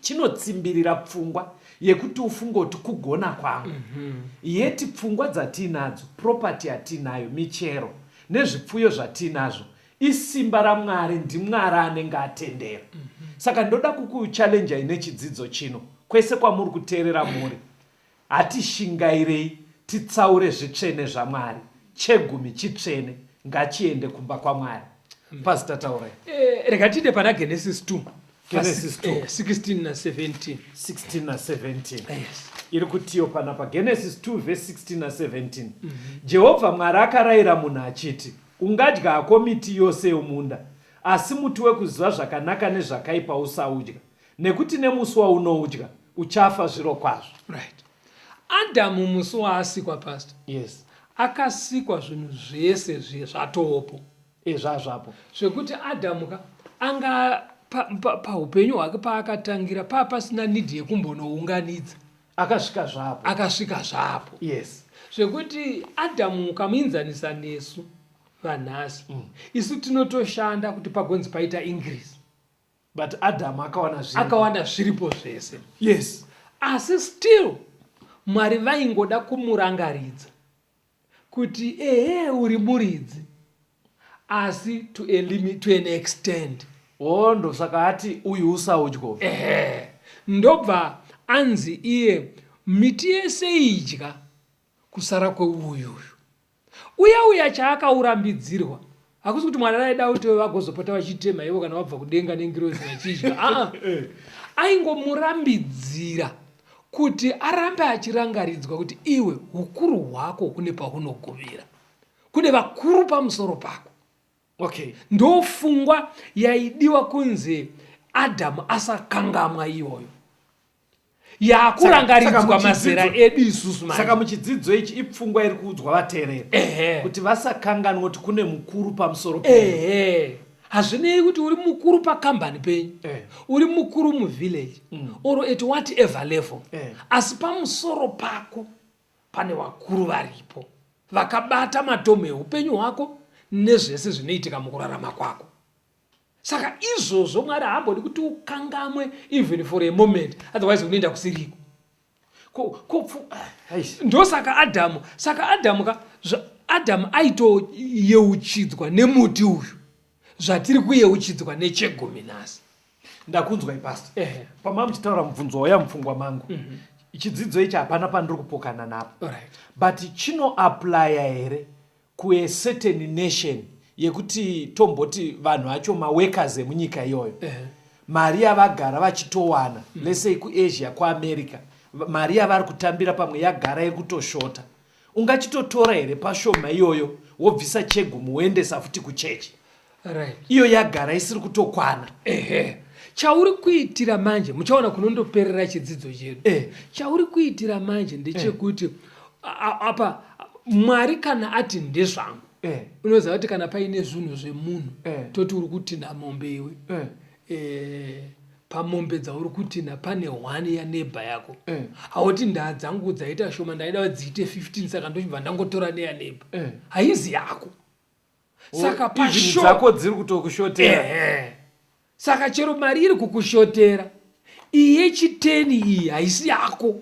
Speaker 3: Chinotsimbirira pfungwa yekuti ufunge kuti kugona kwangu. Mm -hmm. Yeti pfungwa dzatiinadzo, property yatiinayo, michero nezvipfuyo zvatiinazvo isimba raMwari, ndiMwari anenge atendera. Mm -hmm. Saka ndoda kukuchallenjai nechidzidzo chino kwese kwamuri kuteerera muri. Hatishingairei titsaure zvitsvene zvaMwari. Chegumi chitsvene ngachiende kumba kwaMwari. Pastor taurai.
Speaker 2: Eh, rega tiinde pana Genesis 2.
Speaker 3: Genesis 2.
Speaker 2: Eh, 16 na 17.
Speaker 3: 16 na 17. Yes. Iri kutiyo panapa Genesis 2 verse 16 na 17. Mm -hmm. Jehovha Mwari akarayira munhu achiti, Ungadya hako miti yose yomunda, asi muti wekuziva zvakanaka nezvakaipa usaudya. Nekuti nemusi waunoudya, uchafa zvirokwazvo.
Speaker 2: Right. Adamu musi waasikwa pastor.
Speaker 3: Yes.
Speaker 2: Akasikwa zvinhu zvese zviye zvatoopo.
Speaker 3: E zvazvapo.
Speaker 2: Zvekuti Adamu ka anga paupenyu pa, pa hwake paakatangira paa pasina need yekumbonounganidza.
Speaker 3: Akasvika zvapo.
Speaker 2: Akasvika zvapo.
Speaker 3: Yes.
Speaker 2: Zvekuti Adamu ukamuinzanisa nesu vanhasi. Mm. Isu tinotoshanda kuti pagonzi paita increase.
Speaker 3: But Adam akawana
Speaker 2: zviripo. Akawana zviripo zvese.
Speaker 3: Yes.
Speaker 2: Asi still Mwari vaingoda kumurangaridza kuti ehe uri muridzi asi to a limit, to an extent.
Speaker 3: Oh, ndosaka ati uyu usaudyo.
Speaker 2: Ehe. Ndobva anzi iye miti yese idya kusara kweuyu uyu. Uya uya chaakaurambidzirwa hakusi kuti Mwari aida kuti vagozopota vachitema ivo kana vabva kudenga nengirozi vachidya aa aingomurambidzira kuti arambe achirangaridzwa kuti iwe ukuru hwako hune pahunogumira kune vakuru pamusoro pako.
Speaker 3: Okay.
Speaker 2: Ndofungwa yaidiwa kunzi Adamu asakangamwa iyoyo. Yakurangaridzwa mazera edu isusu
Speaker 3: manje. Saka muchidzidzo ichi ipfungwa iri kuudzwa vateereri kuti vasakanganwa kuti kune mukuru pamusoro
Speaker 2: penyu. Ehe. Hazvinei kuti uri mukuru pakambani penyu, eh. uri mukuru muvillage mm. or at whatever level eh. Asi pamusoro pako pane vakuru varipo vakabata matomu eupenyu hwako nezvese zvinoitika mukurarama kwako. Saka izvozvo Mwari haambodi kuti ukangamwe even for a moment, otherwise unoenda kusiriko. Ndosaka Adamu, saka Adamu ka Adamu aitoyeuchidzwa nemuti uyu zvatiri kuyeuchidzwa nechegumi nhasi.
Speaker 3: Ndakunzwai pastor. Ehe. Pamava muchitaura mubvunzo wauya mupfungwa mangu. Mm -hmm. Chidzidzo ichi hapana pandiri kupokana napo.
Speaker 2: Right.
Speaker 3: But chinoaplya here ku a certain nation yekuti tomboti vanhu vacho maworkers emunyika iyoyo uh -huh. Mari yavagara vachitowana mm. Let's say kuAsia, kuAmerica, mari yavari kutambira pamwe yagara iri kutoshota, ungachitotora here pashoma iyoyo wobvisa chegumi woendesa futi kuchechi?
Speaker 2: Right.
Speaker 3: Iyo yagara isiri kutokwana.
Speaker 2: Ehe. Chauri kuitira manje muchaona kunondoperera chidzidzo chedu.
Speaker 3: Eh.
Speaker 2: Chauri kuitira manje ndechekuti eh. Apa Mwari kana ati ndezvangu
Speaker 3: eh.
Speaker 2: Unoziva kuti kana paine zvinhu zvemunhu
Speaker 3: eh.
Speaker 2: Toti uri kutinha mombe iwe
Speaker 3: eh.
Speaker 2: Eh. Pamombe dzauri kutinha pane one yaneighbor yako. Hauti ndaa dzangu dzaita shoma, ndaida dziite 15, saka ndochibva ndangotora neyaneighbor. Haizi yako. Saka
Speaker 3: pasho dzako dziri kutokushotera.
Speaker 2: Ehe. Saka chero mari iri kukushotera, iyi yechiteni iyi haisi yako.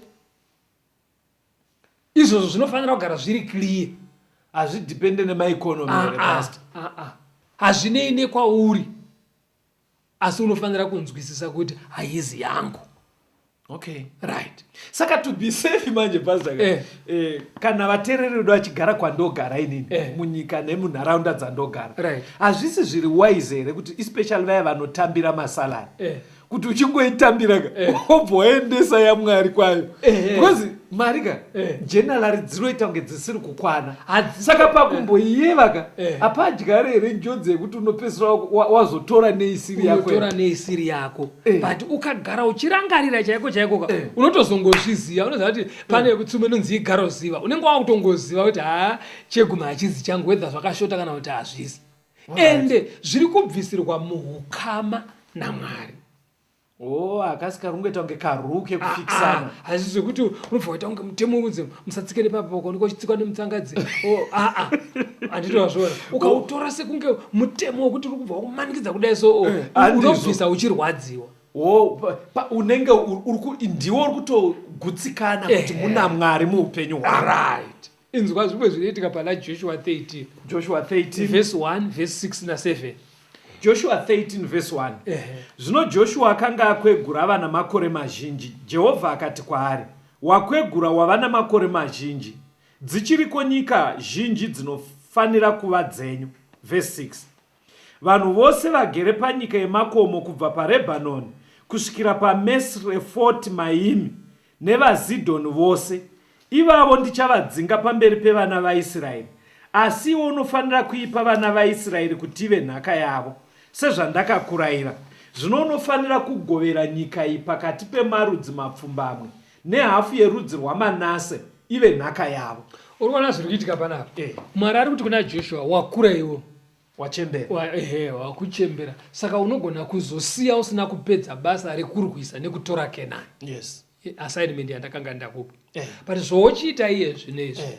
Speaker 2: Izvozvo zvinofanira kugara zviri clear.
Speaker 3: Hazvidhipende nemaeconomy here,
Speaker 2: Ah, ah,
Speaker 3: pastor?
Speaker 2: ah, ah. Hazvinei nekwauri, asi unofanira kunzwisisa kuti haizi yangu.
Speaker 3: Okay.
Speaker 2: Right.
Speaker 3: Saka to be safe manje, pastor, kana vateereri vedu vachigara kwandogara inini, munyika nemunharaunda dzandogara, hazvisi zviri wise here kuti, especially vaya vanotambira masalary, kuti uchingoitambira ka, wobva waendesa yaMwari kwayo? Because mari ka, generally dzinoita kunge dzisiri kukwana. Saka pakumboiyeva ka, hapadyari here njodzi yekuti unopedzisira wazotora neisiri yako?
Speaker 2: Unotora neisiri yako. But ukagara uchirangarira chaiko chaiko ka, unotozongozviziva. Unoziva kuti pane tsumo inonzi igaroziva. Unenge wakutongoziva kuti ha, chegumi hachizi changu, whether zvakashota kana kuti hazvisi. Ende zviri kubvisirwa muhukama naMwari.
Speaker 3: Oh, hakasi kari kungoita kunge karuke kufikisana.
Speaker 2: Hazvisi zvekuti unobva waita kunge mutemo unzi musatsike nepapa, ukaonekwa uchitsikwa nemutsangadzi. Oh, aa, handiti wazviona? Ukautora sekunge mutemo wekuti uri kubva wakumanikidza kudai so, oh,
Speaker 3: Handizvo.
Speaker 2: unobvisa uchirwadziwa.
Speaker 3: Oh, unenge ndiwe uri kutogutsikana kuti muna Mwari muupenyu hwako.
Speaker 2: Right. Inzwa zvimwe zvinoitika pana Joshua 13.
Speaker 3: Joshua 13.
Speaker 2: Verse 1, verse 6 na7.
Speaker 3: Joshua 13 verse 1. Zvino Joshua akanga akwegura ava namakore mazhinji. Jehovha akati kwaari, "Wakwegura wava namakore mazhinji, dzichiriko nyika zhinji dzinofanira kuva dzenyu." Verse 6. Vanhu vose vagere panyika yemakomo kubva paRebhanoni kusvikira paMesrefoti Maimi, nevaZidhoni vose, ivavo ndichavadzinga pamberi pevana vaIsraeri, asi iwe unofanira kuipa vana vaIsraeri kuti ive nhaka yavo, sezvandakakurayira. Zvino unofanira kugovera nyika iyi pakati pemarudzi mapfumbamwe nehafu yerudzi rwaManase ive nhaka yavo.
Speaker 2: Uri kuona zviri kuitika panapa?
Speaker 3: Eh.
Speaker 2: Mwari ari kuti kuna Joshua, wakura iwe.
Speaker 3: Wachembera.
Speaker 2: Ehe, wakuchembera. Saka unogona kuzosiya usina kupedza basa rekurwisa nekutora Kenani. Assignment yandakanga ndakupa. But zvauchiita iye zvino izvi,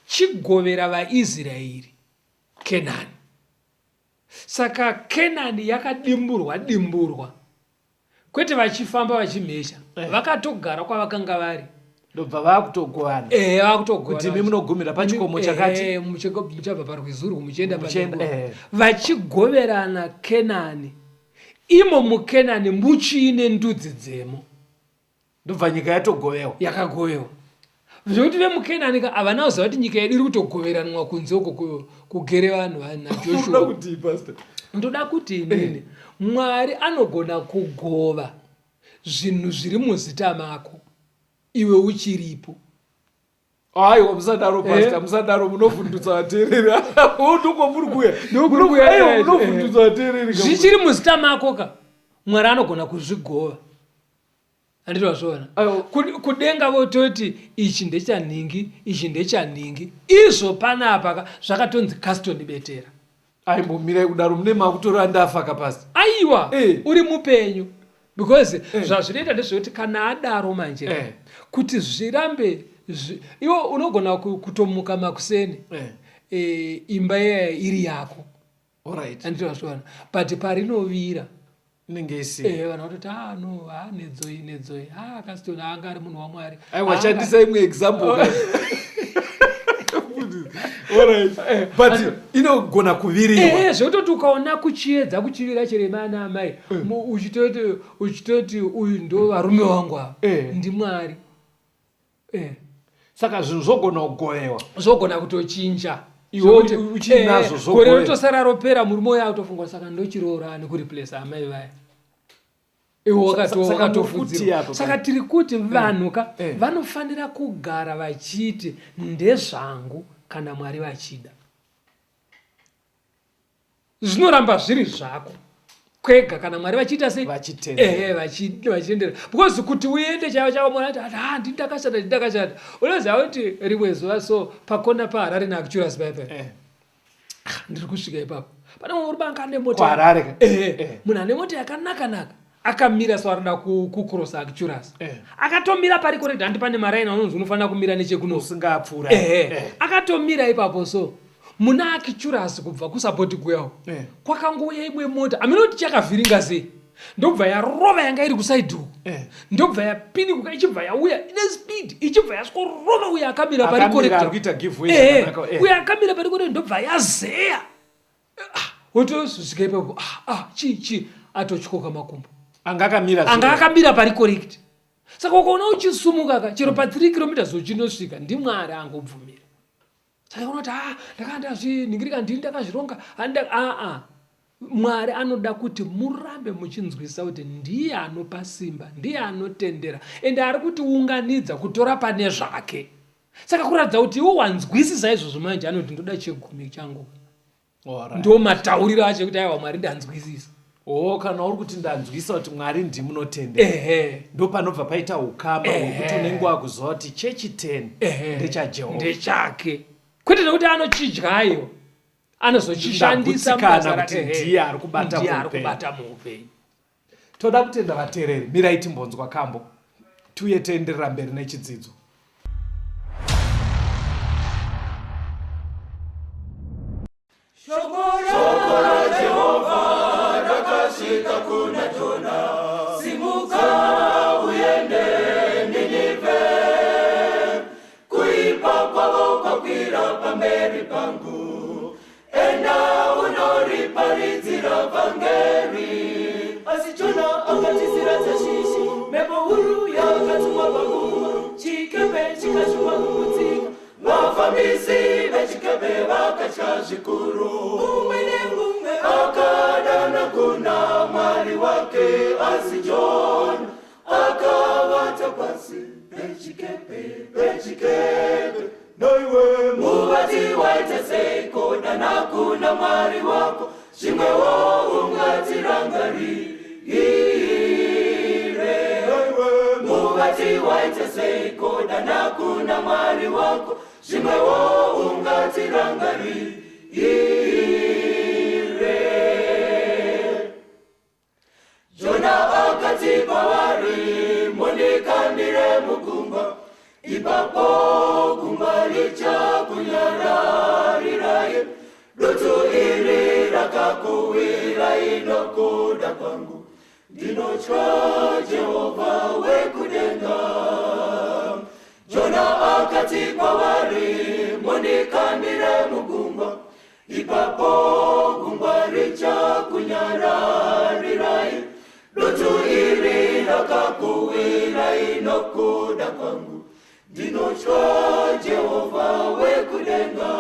Speaker 2: chigovera vaIsraeri Kenani. Saka Kenani yakadimburwa dimburwa. Kwete vachifamba vachimhesha. Vakatogara kwavakanga vari.
Speaker 3: Ndobva vakutogovana.
Speaker 2: Ehe, vakutogovana.
Speaker 3: Kuti imi munogumira pachikomo chakati.
Speaker 2: Ehe, muchabva parwizi urwu muchienda
Speaker 3: Muchienda,
Speaker 2: pane.
Speaker 3: Vachigoverana
Speaker 2: Vachigoverana Kenani. Imo muKenani muchiine ndudzi dzemo.
Speaker 3: Ndobva nyika yatogovewa.
Speaker 2: Yakagovewa. Zvekuti vemuKenani ka havana kuziva kuti nyika yedu iri kutogoveranwa kunze uko kugere vanhu naJoshua.
Speaker 3: Unoda kutii, Pastor?
Speaker 2: Ndoda kuti inini Mwari anogona kugova zvinhu zviri muzita mako iwe uchiripo.
Speaker 3: Aiwa, musadaro, Pastor, musadaro, munovhundutsa vateereri. Ndoko muri kuya.
Speaker 2: Ndokuri kuya,
Speaker 3: Aiwa, munovhundutsa vateereri.
Speaker 2: Zvichiri muzita mako ka, Mwari anogona kuzvigova. Handiti wazviona?
Speaker 3: Aiwa.
Speaker 2: Kudenga vototi ichi ndechanhingi, ichi ndechanhingi. Izvo panapa ka zvakatonzi Caston Betera.
Speaker 3: Aimbomirai kudaro, mune makutora ndafa ka, Pastor.
Speaker 2: Aiwa, uri mupenyu. Because zvazvinoita ndezvekuti kana adaro manje, kuti zvirambe iwe unogona kutomuka makuseni, imba iya iri yako. Handiti wazviona? But parinovira
Speaker 3: Inenge isina.
Speaker 2: Vanhu vatoti, ah, no, ah, nedzoi, nedzoi. Ah, Caston anga ari munhu waMwari.
Speaker 3: Aiwa, shandisa imwe example. Alright. But inogona kuvirirwa.
Speaker 2: Zvekutoti ukaona kuchiedza kuchivira chirema ana amai, uchitoti uyu ndo varume vangu ava. NdiMwari.
Speaker 3: Saka zvinhu zvogona kugovewa.
Speaker 2: Zvogona kutochinja.
Speaker 3: Iwe
Speaker 2: Zvekuti,
Speaker 3: uchinazvo
Speaker 2: gore
Speaker 3: zvogovewa.
Speaker 2: rotosara ropera, murume uya autofunga saka ndochiroora nekureplace amai vaya. Iwe
Speaker 3: Saka
Speaker 2: wakatofudzirwa.
Speaker 3: muri kuti apa
Speaker 2: Saka tiri kuti vanhu ka vanofanira kugara vachiti ndezvangu kana Mwari vachida. Zvinoramba zviri zvako kwega kana Mwari vachiita sei?
Speaker 3: Vachitendera.
Speaker 2: Ehe, vachitendera. Because kuti uende chaivo chaivo Mwari ati, ah, ndini ndakashata, ndini ndakashata. Unoziva kuti rimwe zuva so pakona paHarare naActurus paya paya. Ah, ndiri kusvika ipapo. Pane mumwe murume anga ane mota.
Speaker 3: KuHarare ka?
Speaker 2: Ehe. Munhu ane mota yakanaka naka. Akamira so arikuda kucrossa Arcturus.
Speaker 3: Eh.
Speaker 2: Akatomira pari correct handi pane maraini anonzi unofanira kumira nechekuno.
Speaker 3: Usingapfuura.
Speaker 2: Ehe.
Speaker 3: Eh.
Speaker 2: Akatomira ipapo so muna Arcturus kubva kusapoti kuyawo.
Speaker 3: Eh.
Speaker 2: Kwakangouya imwe mota. Aminoti chakavhiringa sei. Ndobva yarova yanga iri kusaidhi uku.
Speaker 3: Eh.
Speaker 2: Ndobva yapinikuka ichibva yauya ine speed ichibva yasvikorova uya akamira pari
Speaker 3: Akamira
Speaker 2: correct.
Speaker 3: ari kuita give way
Speaker 2: Ehe.
Speaker 3: zvakanaka, eh.
Speaker 2: Uya akamira pari correct ndobva yazeya. Ah, wotosvika ipapo ah, ah, chii chii atotyoka makumbo.
Speaker 3: Anga akamira
Speaker 2: Anga akamira pari correct. Saka ukaona uchisumuka ka chero pa 3 kilometers uchinosvika ndiMwari angobvumira. Saka unoti ah ndakanga ndazvinhingirika ndini ndakazvironga handa ah ah. Mwari anoda kuti murambe muchinzwisisa kuti ndiye anopa simba, ndiye anotendera ende ari kutiunganidza kutora pane zvake. Saka kuratidza kuti iwe wanzwisisa izvozvo manje anoti ndoda chegumi changu.
Speaker 3: Alright.
Speaker 2: Ndo matauriro acho ekuti aiwa Mwari ndanzwisisa.
Speaker 3: Oh, kana uri kuti ndanzwisa kuti Mwari ndimunotendera.
Speaker 2: Ehe.
Speaker 3: Ndo panobva paita ukama hwekuti unenge wakuziva kuti chechi 10
Speaker 2: Ehe.
Speaker 3: ndechaJehovha.
Speaker 2: Ndechake. Kwete nekuti anochidya aiwa. Anozochishandisa
Speaker 3: Ndagutsikana
Speaker 2: mubasa
Speaker 3: kuti
Speaker 2: rake.
Speaker 3: ndiye ari kubata
Speaker 2: Ndiye ari
Speaker 3: muupenyu.
Speaker 2: kubata muupenyu.
Speaker 3: Toda kutenda vateereri, mirai timbonzwa kambo tiuye tienderera mberi nechidzidzo.
Speaker 1: Shoko raJehovha rakasvika kuna Jona, simuka uende Ninevhe, kuipa kwavo kwakwira pamberi pangu, enda unoriparidzira vhangeri. Asi Jona akatizira Tashishi, mhepo huru yakatumwa pagungwa, chikepe chikashuma kuputsika. Vafambisi vechikepe vakatya zvikuru, mumwe nemumwe akadana kuna Mwari wake. Asi Jona akavata pasi pechikepe, pechikepe. Noiwe muvati waita seiko, dana kuna Mwari wako, zvimwewo ungatirangarire. Muvati waita seiko, dana kuna Mwari wako, zvimwewo ungatirangarire. Jona akati kwavari, mundikandire mugungwa, ipapo gungwa richakunyararirai. Dutu iri rakakuwirai nokuda kwangu, ndinotya Jehovha wekudenga. Jona akati kwavari, mundikandire mugungwa, ipapo gungwa richakunyararirai. Dutu iri rakakuwirai nokuda kwangu, ndinotya Jehovha wekudenga.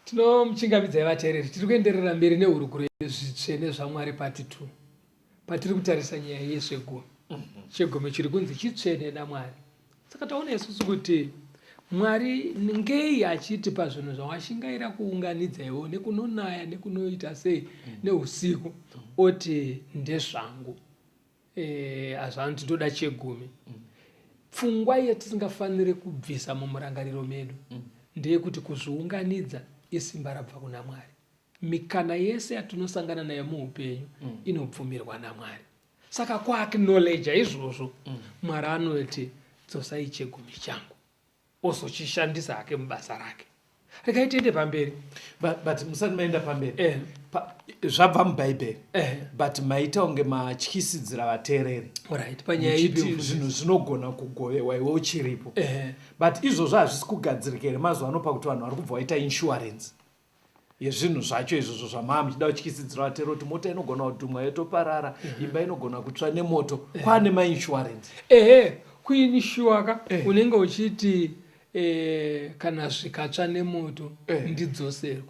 Speaker 2: Tinomuchingamidzai vateereri, tiri kuenderera mberi nehurukuro yezvitsvene zvaMwari part 2 patiri kutarisa nyaya yezvegumi. Chegumi chiri kunzi chitsvene naMwari. Saka taona isusu kuti Mwari ngei achiti pazvinhu zvawashingaira kuunganidza iwe nekunonaya nekunoita sei neusiku oti ndezvangu. Azvanoti ndoda chegumi. Pfungwa yatisingafaniri kubvisa mumurangariro medu ndeyekuti kuzviunganidza isimba rabva kuna Mwari. Mikana yese yatinosangana nayo muupenyu inobvumirwa naMwari. Saka kuacknowledge izvozvo, Mwari anoti dzosai chegumi changu, ozochishandisa hake mubasa rake. Regai tiende pamberi.
Speaker 3: But musati maenda pamberi. Zvabva muBhaibheri. But maita kunge matyisidzira vateereri.
Speaker 2: Right, panyaya ipi
Speaker 3: Muchiti zvinhu zvinogona kugovewa iwe uchiripo. But izvozvo hazvisi kugadzirika here mazuva ano pakuti vanhu vari kubva vaita insurance yezvinhu zvacho izvozvo zvamaa muchida kutyisidzira vateereri kuti mota inogona kudhumwa yotoparara, imba inogona kutsva nemoto, kwaane mainsurance.
Speaker 2: Ehe, kuinsure ka unenge uchiti kana zvikatsva nemoto ndidzoserwe.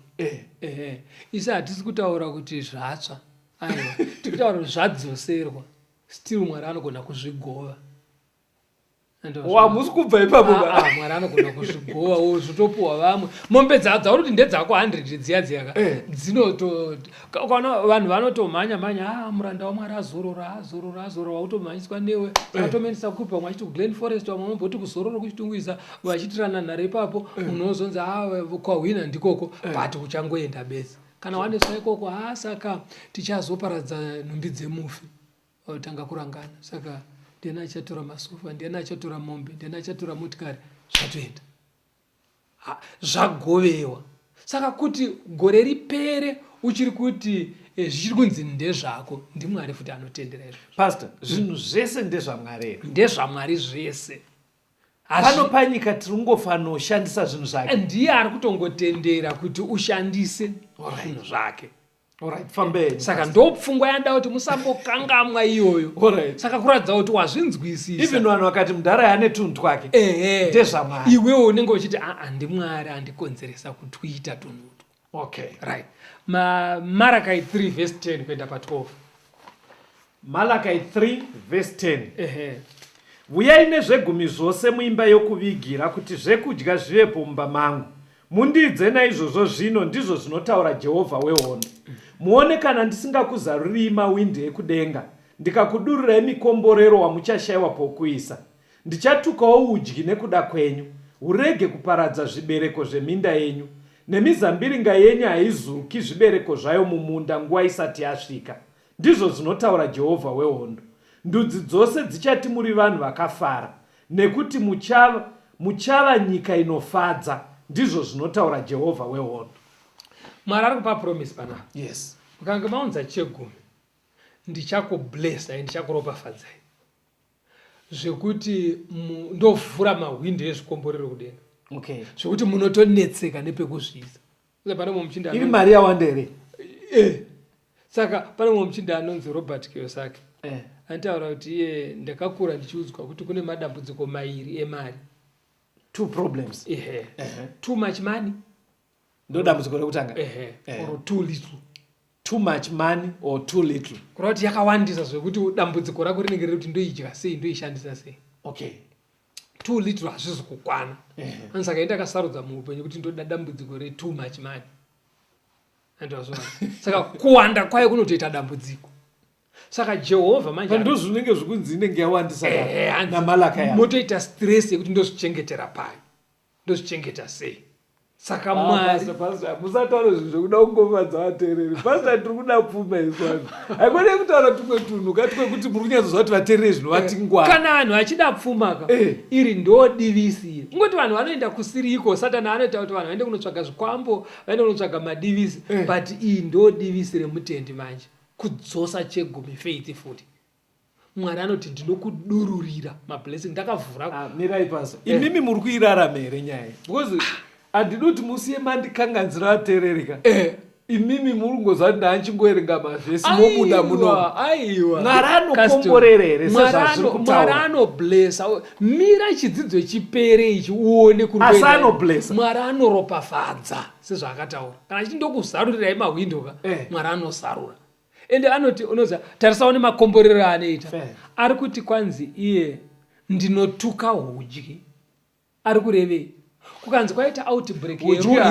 Speaker 2: Ehe, isi hatisi kutaura kuti zvatsva, aiwa, tiri kutaura kuti zvadzoserwa. Still Mwari anogona kuzvigova.
Speaker 3: Hamusi kubva ipapo.
Speaker 2: Ah, ah, Mwari anogona kuzvigovawo zvotopuwa vamwe. Mombe dzauri kuti ndedzako 100 dziya dziyaka eh. Dzinoto kana vanhu vanotomhanya mhanya, ah, muranda waMwari azorora, azorora, azorora, wakutomhanyiswa newe eh. Vatomenisa kupi, vamwe vachiti kuGlen Forest, vamwe vamboti kuzororo kuChitungwiza, vachitirana nhare ipapo eh. Unozonzi ah, kwahwina ndikoko eh. But uchangoenda bedzi kana waneswa ikoko. Ha, saka tichazoparadza nhumbi dzemufi, otanga kurangana. Saka ndiani achatora masofa, ndiani achatora mombe, ndiani achatora motikari? Zvatoenda, zvagovewa. Saka kuti gore ripere uchiri kuti eh, zvichiri kunzi ndezvako, ndiMwari futi anotendera izvozvo.
Speaker 3: Pastor, zvinhu zvese ndezvaMwari here?
Speaker 2: NdezvaMwari zvese.
Speaker 3: Pano panyika tiri kungofanoshandisa zvinhu zvake.
Speaker 2: Ndiye ari kutongotendera kuti ushandise zvinhu zvake.
Speaker 3: Alright, fambeni.
Speaker 2: Saka ndopfungwa yanda kuti musambokangamwa iyoyo.
Speaker 3: Alright.
Speaker 2: Saka kuratidza kuti wazvinzwisisa.
Speaker 3: Even vanhu vakati mudhara yane tunhu twake.
Speaker 2: Ehe.
Speaker 3: NdezvaMwari.
Speaker 2: Iwewe unenge uchiti aa, ndiMwari andikonzeresa kutwita tunhutu.
Speaker 3: Okay.
Speaker 2: Right. Malachi 3 verse 10 kuenda pa12.
Speaker 3: Malachi 3 verse 10.
Speaker 2: Ehe.
Speaker 3: Vuyai nezvegumi zvose muimba yokuvigira kuti zvekudya zvivepo mumba mangu. Mundiidze naizvozvo zvino, ndizvo zvinotaura Jehovha wehondo. Muone kana ndisingakuzaruriyi mawindi ekudenga, ndikakudururirai mikomborero wamuchashayiwa pokuisa. Ndichatukawo udyi nekuda kwenyu, hurege kuparadza zvibereko zveminda yenyu, nemizambiringa yenyu haizuki zvibereko zvayo mumunda nguva isati yasvika. Ndizvo zvinotaura Jehovha wehondo. Ndudzi dzose dzichati muri vanhu vakafara, nekuti muchava, muchava nyika inofadza, ndizvo zvinotaura Jehovha wehondo.
Speaker 2: Mwari ari kupa promise panapa.
Speaker 3: Yes.
Speaker 2: Mukange maunza chegumi, ndichakublessai, ndichakuropafadzai zvekuti ndovhura mahwindo ezvikomborero kudenga.
Speaker 3: Okay.
Speaker 2: Zvekuti munotonetseka nepekuzviisa. Pane mumwe muchinda
Speaker 3: iri mari yawanda here?
Speaker 2: Eh. Saka pane mumwe muchinda anonzi Robert Kiyosaki. Eh. Anotaura kuti iye ndakakura ndichiudzwa kuti kune madambudziko mairi emari.
Speaker 3: Two problems.
Speaker 2: Ehe. Too much money.
Speaker 3: Ndo dambudziko rekutanga.
Speaker 2: Ehe. Or too little.
Speaker 3: Too much money or too little.
Speaker 2: Kureva kuti yakawandisa zvekuti dambudziko rako rinenge riri kuti ndoidya sei, ndoishandisa sei.
Speaker 3: Okay.
Speaker 2: Too little hazvizi kukwana. Ani saka ndakasarudza muupenyu kuti ndoda dambudziko re too much money. Andozvona. Saka kuwanda kwayo kunotoita dambudziko. Saka Jehovha manje
Speaker 3: ndozvinenge zvikunzi inenge yawandisa naMalaka
Speaker 2: ya. Motoita stress yekuti ndozvichengetera pai. Ndozvichengeta sei. Saka
Speaker 3: ah,
Speaker 2: Mwari
Speaker 3: pastor, musataura zvinhu zvekuda kungofadza vateereri. Pastor, tiri kuda pfuma isu vanhu. Haikone kutaura tumwe tunhu ka twekuti muri kunyatsoziva kuti vateereri zvino vati eh, ngwara.
Speaker 2: Kana vanhu vachida pfuma ka eh. Iri ndo divisi iri. Kungoti vanhu vanoenda kusiriko, Satani anoita kuti vanhu vaende kunotsvaga zvikwambo, vaende kunotsvaga madivisi, eh. But iyi ndo divisi remutendi manje. Kudzosa chegumi faithfully. Mwari anoti ndinokudururira mablessing, ndakavhura.
Speaker 3: Ah, mirai pasa. Eh. Imimi muri kuirarama here nyaya? Because handidi kuti musiye mandikanganzira vateererika.
Speaker 2: Eh.
Speaker 3: Imimi muri kungoziva kuti ndanchingoerenga mavhesi mobuda muno.
Speaker 2: Aiwa.
Speaker 3: Mwari anokomborera here sezvazviri kutaura?
Speaker 2: Mwari anoblessa. Mira chidzidzo chipere ichi uone
Speaker 3: kuri. Asi anoblessa.
Speaker 2: Mwari anoropafadza sezvaakataura. Kana achiti ndokuzarurirai mahwindo ka.
Speaker 3: Eh.
Speaker 2: Mwari anosarura. Ende anoti unoziva tarisawo nemakomborero aanoita. Ari kuti kwanzi iye ndinotuka hudyi. Ari kurevei? Kukanzi kwaita outbreak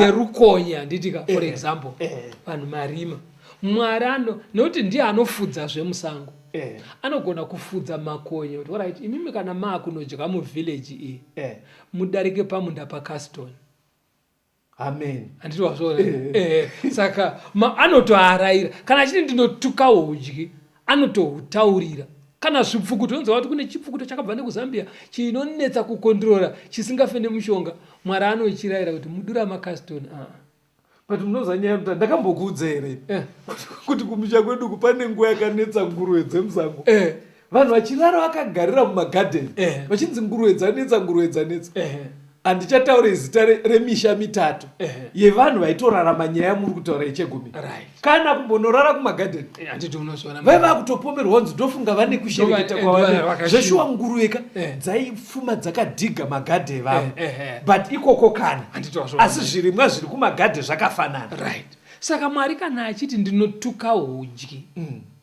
Speaker 2: yerukonye handiti ka, for example, vanhu marima. Mwari ano nekuti ndiye anofudza zvemusango. Anogona kufudza makonye kuti alright imimi kana maakunodya muvillage iyi mudarike pamunda paCaston.
Speaker 3: Amen.
Speaker 2: Handiti wazviona? Eh. Saka anotoaraira kana achiti ndinotuka hudyi, anotohutaurira. Kana zvipfukuto, unonzwa kuti kune chipfukuto chakabva nekuZambia chinonetsa kukondrora chisingafe nemushonga. Mwari anochirayira kuti mudura maCaston. Ah.
Speaker 3: But munoziva nyaya yekuti ndakambokuudza here kuti kumusha kwedu pane nguva yakanetsa nguruve dzemusango. Vanhu vachirara vakagarira mumagadheni vachinzi nguruve dzanetsa, nguruve dzanetsa. Handichataure zita remisha mitatu yevanhu vaitorarama nyaya muri kutaura yechegumi. Kana kumbonorara kumagadheni.
Speaker 2: Handiti unozviona.
Speaker 3: Vaiva kutopomerwa kunzi ndofunga vane kushereketa kwavane. Zveshuwa nguruve ka dzaifuma dzakadhiga magadhe evamwe. But ikoko kana.
Speaker 2: Handiti wazviona.
Speaker 3: Asi zvirimwa zviri kumagadhe zvakafanana.
Speaker 2: Right. Saka Mwari kana achiti ndinotuka hudyi.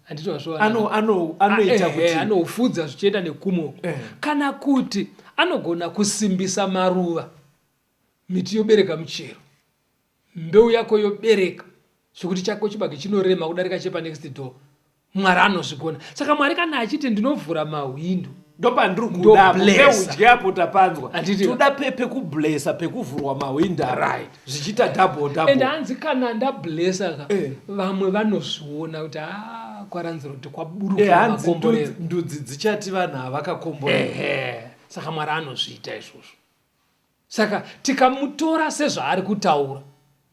Speaker 2: Handiti wazviona.
Speaker 3: Anoita kuti
Speaker 2: anoufudza zvichienda nekumwe. Kana kuti Anogona kusimbisa maruva, miti yobereka muchero, mbeu yako yobereka zvekuti chako chibage chinorema kudarika chepanext door. Mwari anozvigona. Saka Mwari kana achiti ndinovhura mahwindo,
Speaker 3: ndopandiri kuda peudye apo tapanzwa toda pekublesa pekuvhurwa mahwindo
Speaker 2: right.
Speaker 3: Zvichiita double double.
Speaker 2: And hanzi kana ndablesa ka eh. Vamwe vanozviona kuti ah, kwaranzira kuti kwaburuka
Speaker 3: eh, makomborero. Ndudzi dzichati vanhu havakakomborera.
Speaker 2: Eh, saka Mwari anozviita izvozvo. Saka tikamutora sezvaari kutaura,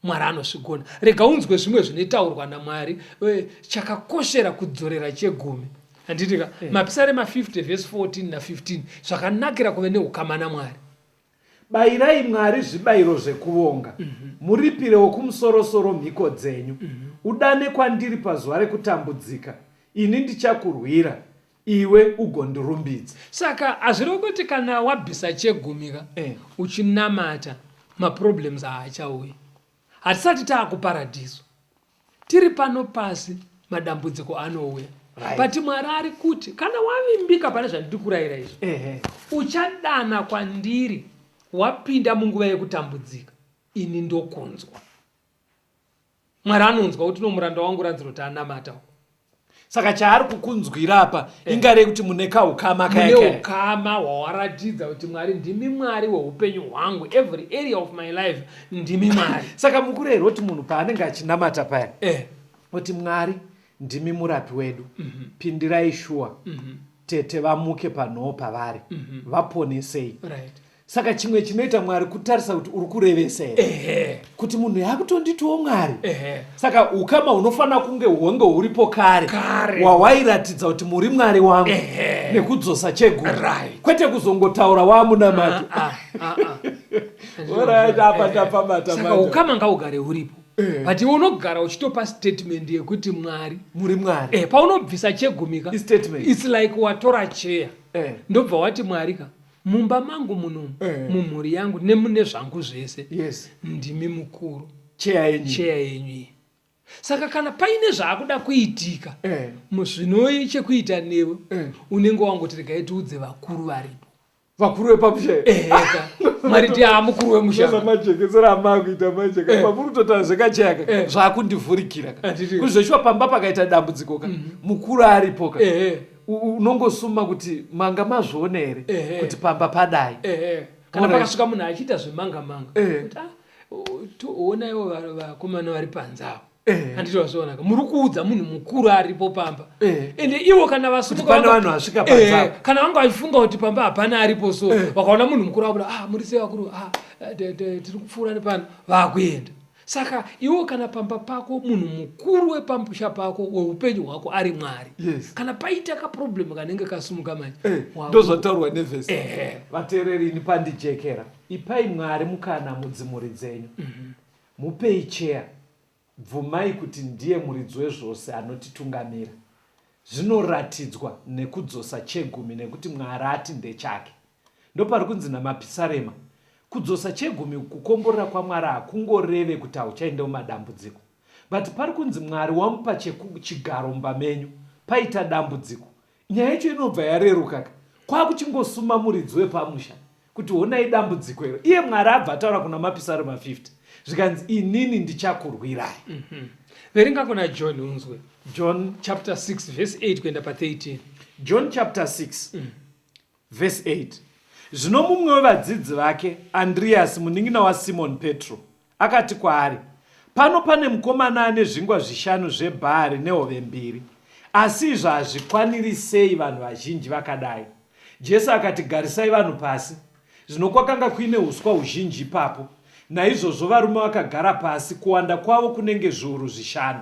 Speaker 2: Mwari anozvigona. Rega unzwe zvimwe zvinotaurwa naMwari eh, chakakoshera kudzorera chegumi. Handiti ka? Eh. Mapisarema 50 verse 14 na 15 zvakanakira kuve neukama naMwari.
Speaker 3: Bayirai Mwari zvibayiro zvekuvonga, mm -hmm. muripire wokumusorosoro mhiko dzenyu. Mm -hmm. Udane kwandiri pazuva rekutambudzika, ini ndichakurwira, iwe ugondirumbidza.
Speaker 2: Saka hazvirevi kuti kana wabvisa chegumi ka eh. uchinamata maproblems haachauyi. Hatisati taakuparadhiso, tiri pano pasi, madambudziko anouya. Right. But Mwari ari kuti kana wavimbika pane zvandiri kurayira izvi eh. Uchadana kwandiri wapinda munguva yekutambudzika, ini ndokunzwa. Mwari anonzwa kuti no muranda wangu ranziro kuti anamata uko.
Speaker 3: Saka chaari kukunzwira apa eh. ingari yekuti mune kaukama
Speaker 2: kaya mune ukama hwawaratidza kuti Mwari ndimi Mwari weupenyu hwangu, every area of my life ndimi Mwari.
Speaker 3: Saka mukurehera kuti munhu paanenge achinamata paya eh. kuti Mwari ndimi murapi wedu mm -hmm. pindirai shuwa mm -hmm. tete vamuke panhoo pavari mm -hmm. vaponesei
Speaker 2: right.
Speaker 3: Saka chimwe chinoita Mwari kutarisa kuti uri kurevesa here kuti munhu yakutonditiwo Mwari. Saka ukama hunofanira kunge hwange huripo kare hwawairatidza kuti muri Mwari wangu nekudzosa chegumi
Speaker 2: right.
Speaker 3: Kwete kuzongotaura wamunamato.
Speaker 2: Ah, ah, ah.
Speaker 3: Alright, apa tapabata.
Speaker 2: Saka ukama ngaugare huripo eh. But iwe unogara uchitopa statement yekuti Mwari
Speaker 3: muri Mwari
Speaker 2: eh, paunobvisa chegumi ka
Speaker 3: it's
Speaker 2: like watora cheya eh. Ndobva wati Mwari ka mumba mangu munomu eh. Mumhuri yangu nemune zvangu zvese
Speaker 3: yes.
Speaker 2: Ndimi mukuru,
Speaker 3: cheya yenyu,
Speaker 2: cheya yenyu iyi. Saka kana paine zvaakuda kuitika eh. Zvinoi chekuita newe eh. Unenge wangoti regai tiudze vakuru varipo,
Speaker 3: vakuru vepamusha.
Speaker 2: Eheka, Mwari ndiye amukuru wemusha.
Speaker 3: Majekesera amakuita manje ka pamuri kutotaura zvekacheya ka zvakundivhurikira ka kuzveshuwa pamba pakaita dambudziko ka mukuru aripo ka unongosuma kuti manga mazviona here kuti pamba padai.
Speaker 2: Kana pakasvika munhu achiita zvemanga manga kuti ah, onaiwo vakomana vari panze avo, handiti wazviona ka, muri kuudza munhu mukuru aripo pamba. Ende ivo kana
Speaker 3: vasumuka vanhu vasvika panze,
Speaker 2: kana vanga vachifunga kuti pamba hapana aripo, so vakaona munhu mukuru abuda, ah, muri sei vakuru, ah, tiri kupfuura nepano, vakuenda. Saka iwo kana pamba pako munhu mukuru wepamusha pako weupenyu hwako ari Mwari
Speaker 3: yes.
Speaker 2: Kana paita kaproblem kanenge kasumuka manje
Speaker 3: eh, ndozvataurwa nevhesi eh. Vateereri, ini pandijekera, ipai Mwari mukana mudzimhuri dzenyu mm -hmm. Mupei cheya, bvumai kuti ndiye muridzi wezvose anotitungamira. Zvinoratidzwa nekudzosa chegumi nekuti Mwari ati ndechake. Ndopari kunzi namapisarema, kudzosa chegumi kukomborera kwaMwari hakungoreve kuti hauchaenda mumadambudziko. But pari kunzi Mwari wamupa chigaro mumba menyu, paita dambudziko, nyaya yacho inobva yareruka ka. Kwakuchingosuma muridzi wepamusha kuti honai dambudziko iro. Iye Mwari abva ataura kuna Mapisarema 50 zvikanzi inini ndichakurwirai. Mm
Speaker 2: -hmm. Verenga kuna John unzwe.
Speaker 3: John
Speaker 2: chapter 6 verse 8 kuenda pa 13.
Speaker 3: John chapter 6 mm. Verse 8. Zvino mumwe wevadzidzi vake, Andriyasi munin'ina waSimoni Petro, akati kwaari, Pano pane mukomana ane zvingwa zvishanu zvebhari nehove mbiri, asi izvo hazvikwaniri sei vanhu vazhinji vakadai? Jesu akati, Garisai vanhu pasi. Zvino kwakanga kuine uswa huzhinji ipapo. Naizvozvo varume vakagara pasi, kuwanda kwavo kunenge zviuru zvishanu.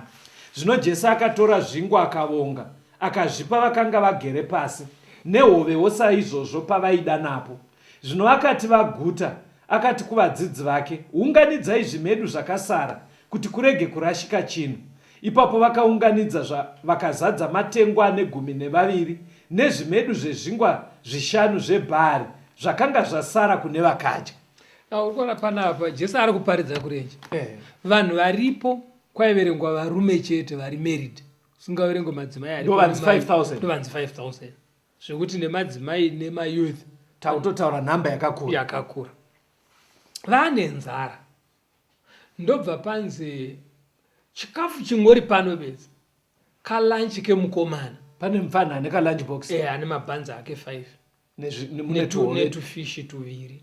Speaker 3: Zvino Jesu akatora zvingwa akavonga, akazvipa vakanga vagere pasi, nehovewo saizvozvo pavaida napo. Zvino vakati vaguta, akati kuvadzidzi vake, Unganidzai zvimedu zvakasara, kuti kurege kurashika chinhu. Ipapo vakaunganidza zva, vakazadza matengu ane gumi nevaviri nezvimedu zvezvingwa zvishanu zvebhari zvakanga zvasara kune vakadya.
Speaker 2: Now, uri kuona panapa Jesu ari kuparidza kurenje. Vanhu varipo kwaiverengwa varume chete vari married. Usingaverengwe madzimai
Speaker 3: aripo. Ndovanzi 5000.
Speaker 2: Ndovanzi 5000. Zvekuti nemadzimai nemayouth
Speaker 3: Takutotaura nhamba yakakura.
Speaker 2: Yakakura. Vane nzara. Ndobva panzi chikafu chingori pano bedzi. Kalunch kemukomana.
Speaker 3: Pane mupfanha ane kalunch box.
Speaker 2: Eh, ane mabhanzi ake 5. Netufishi tuviri.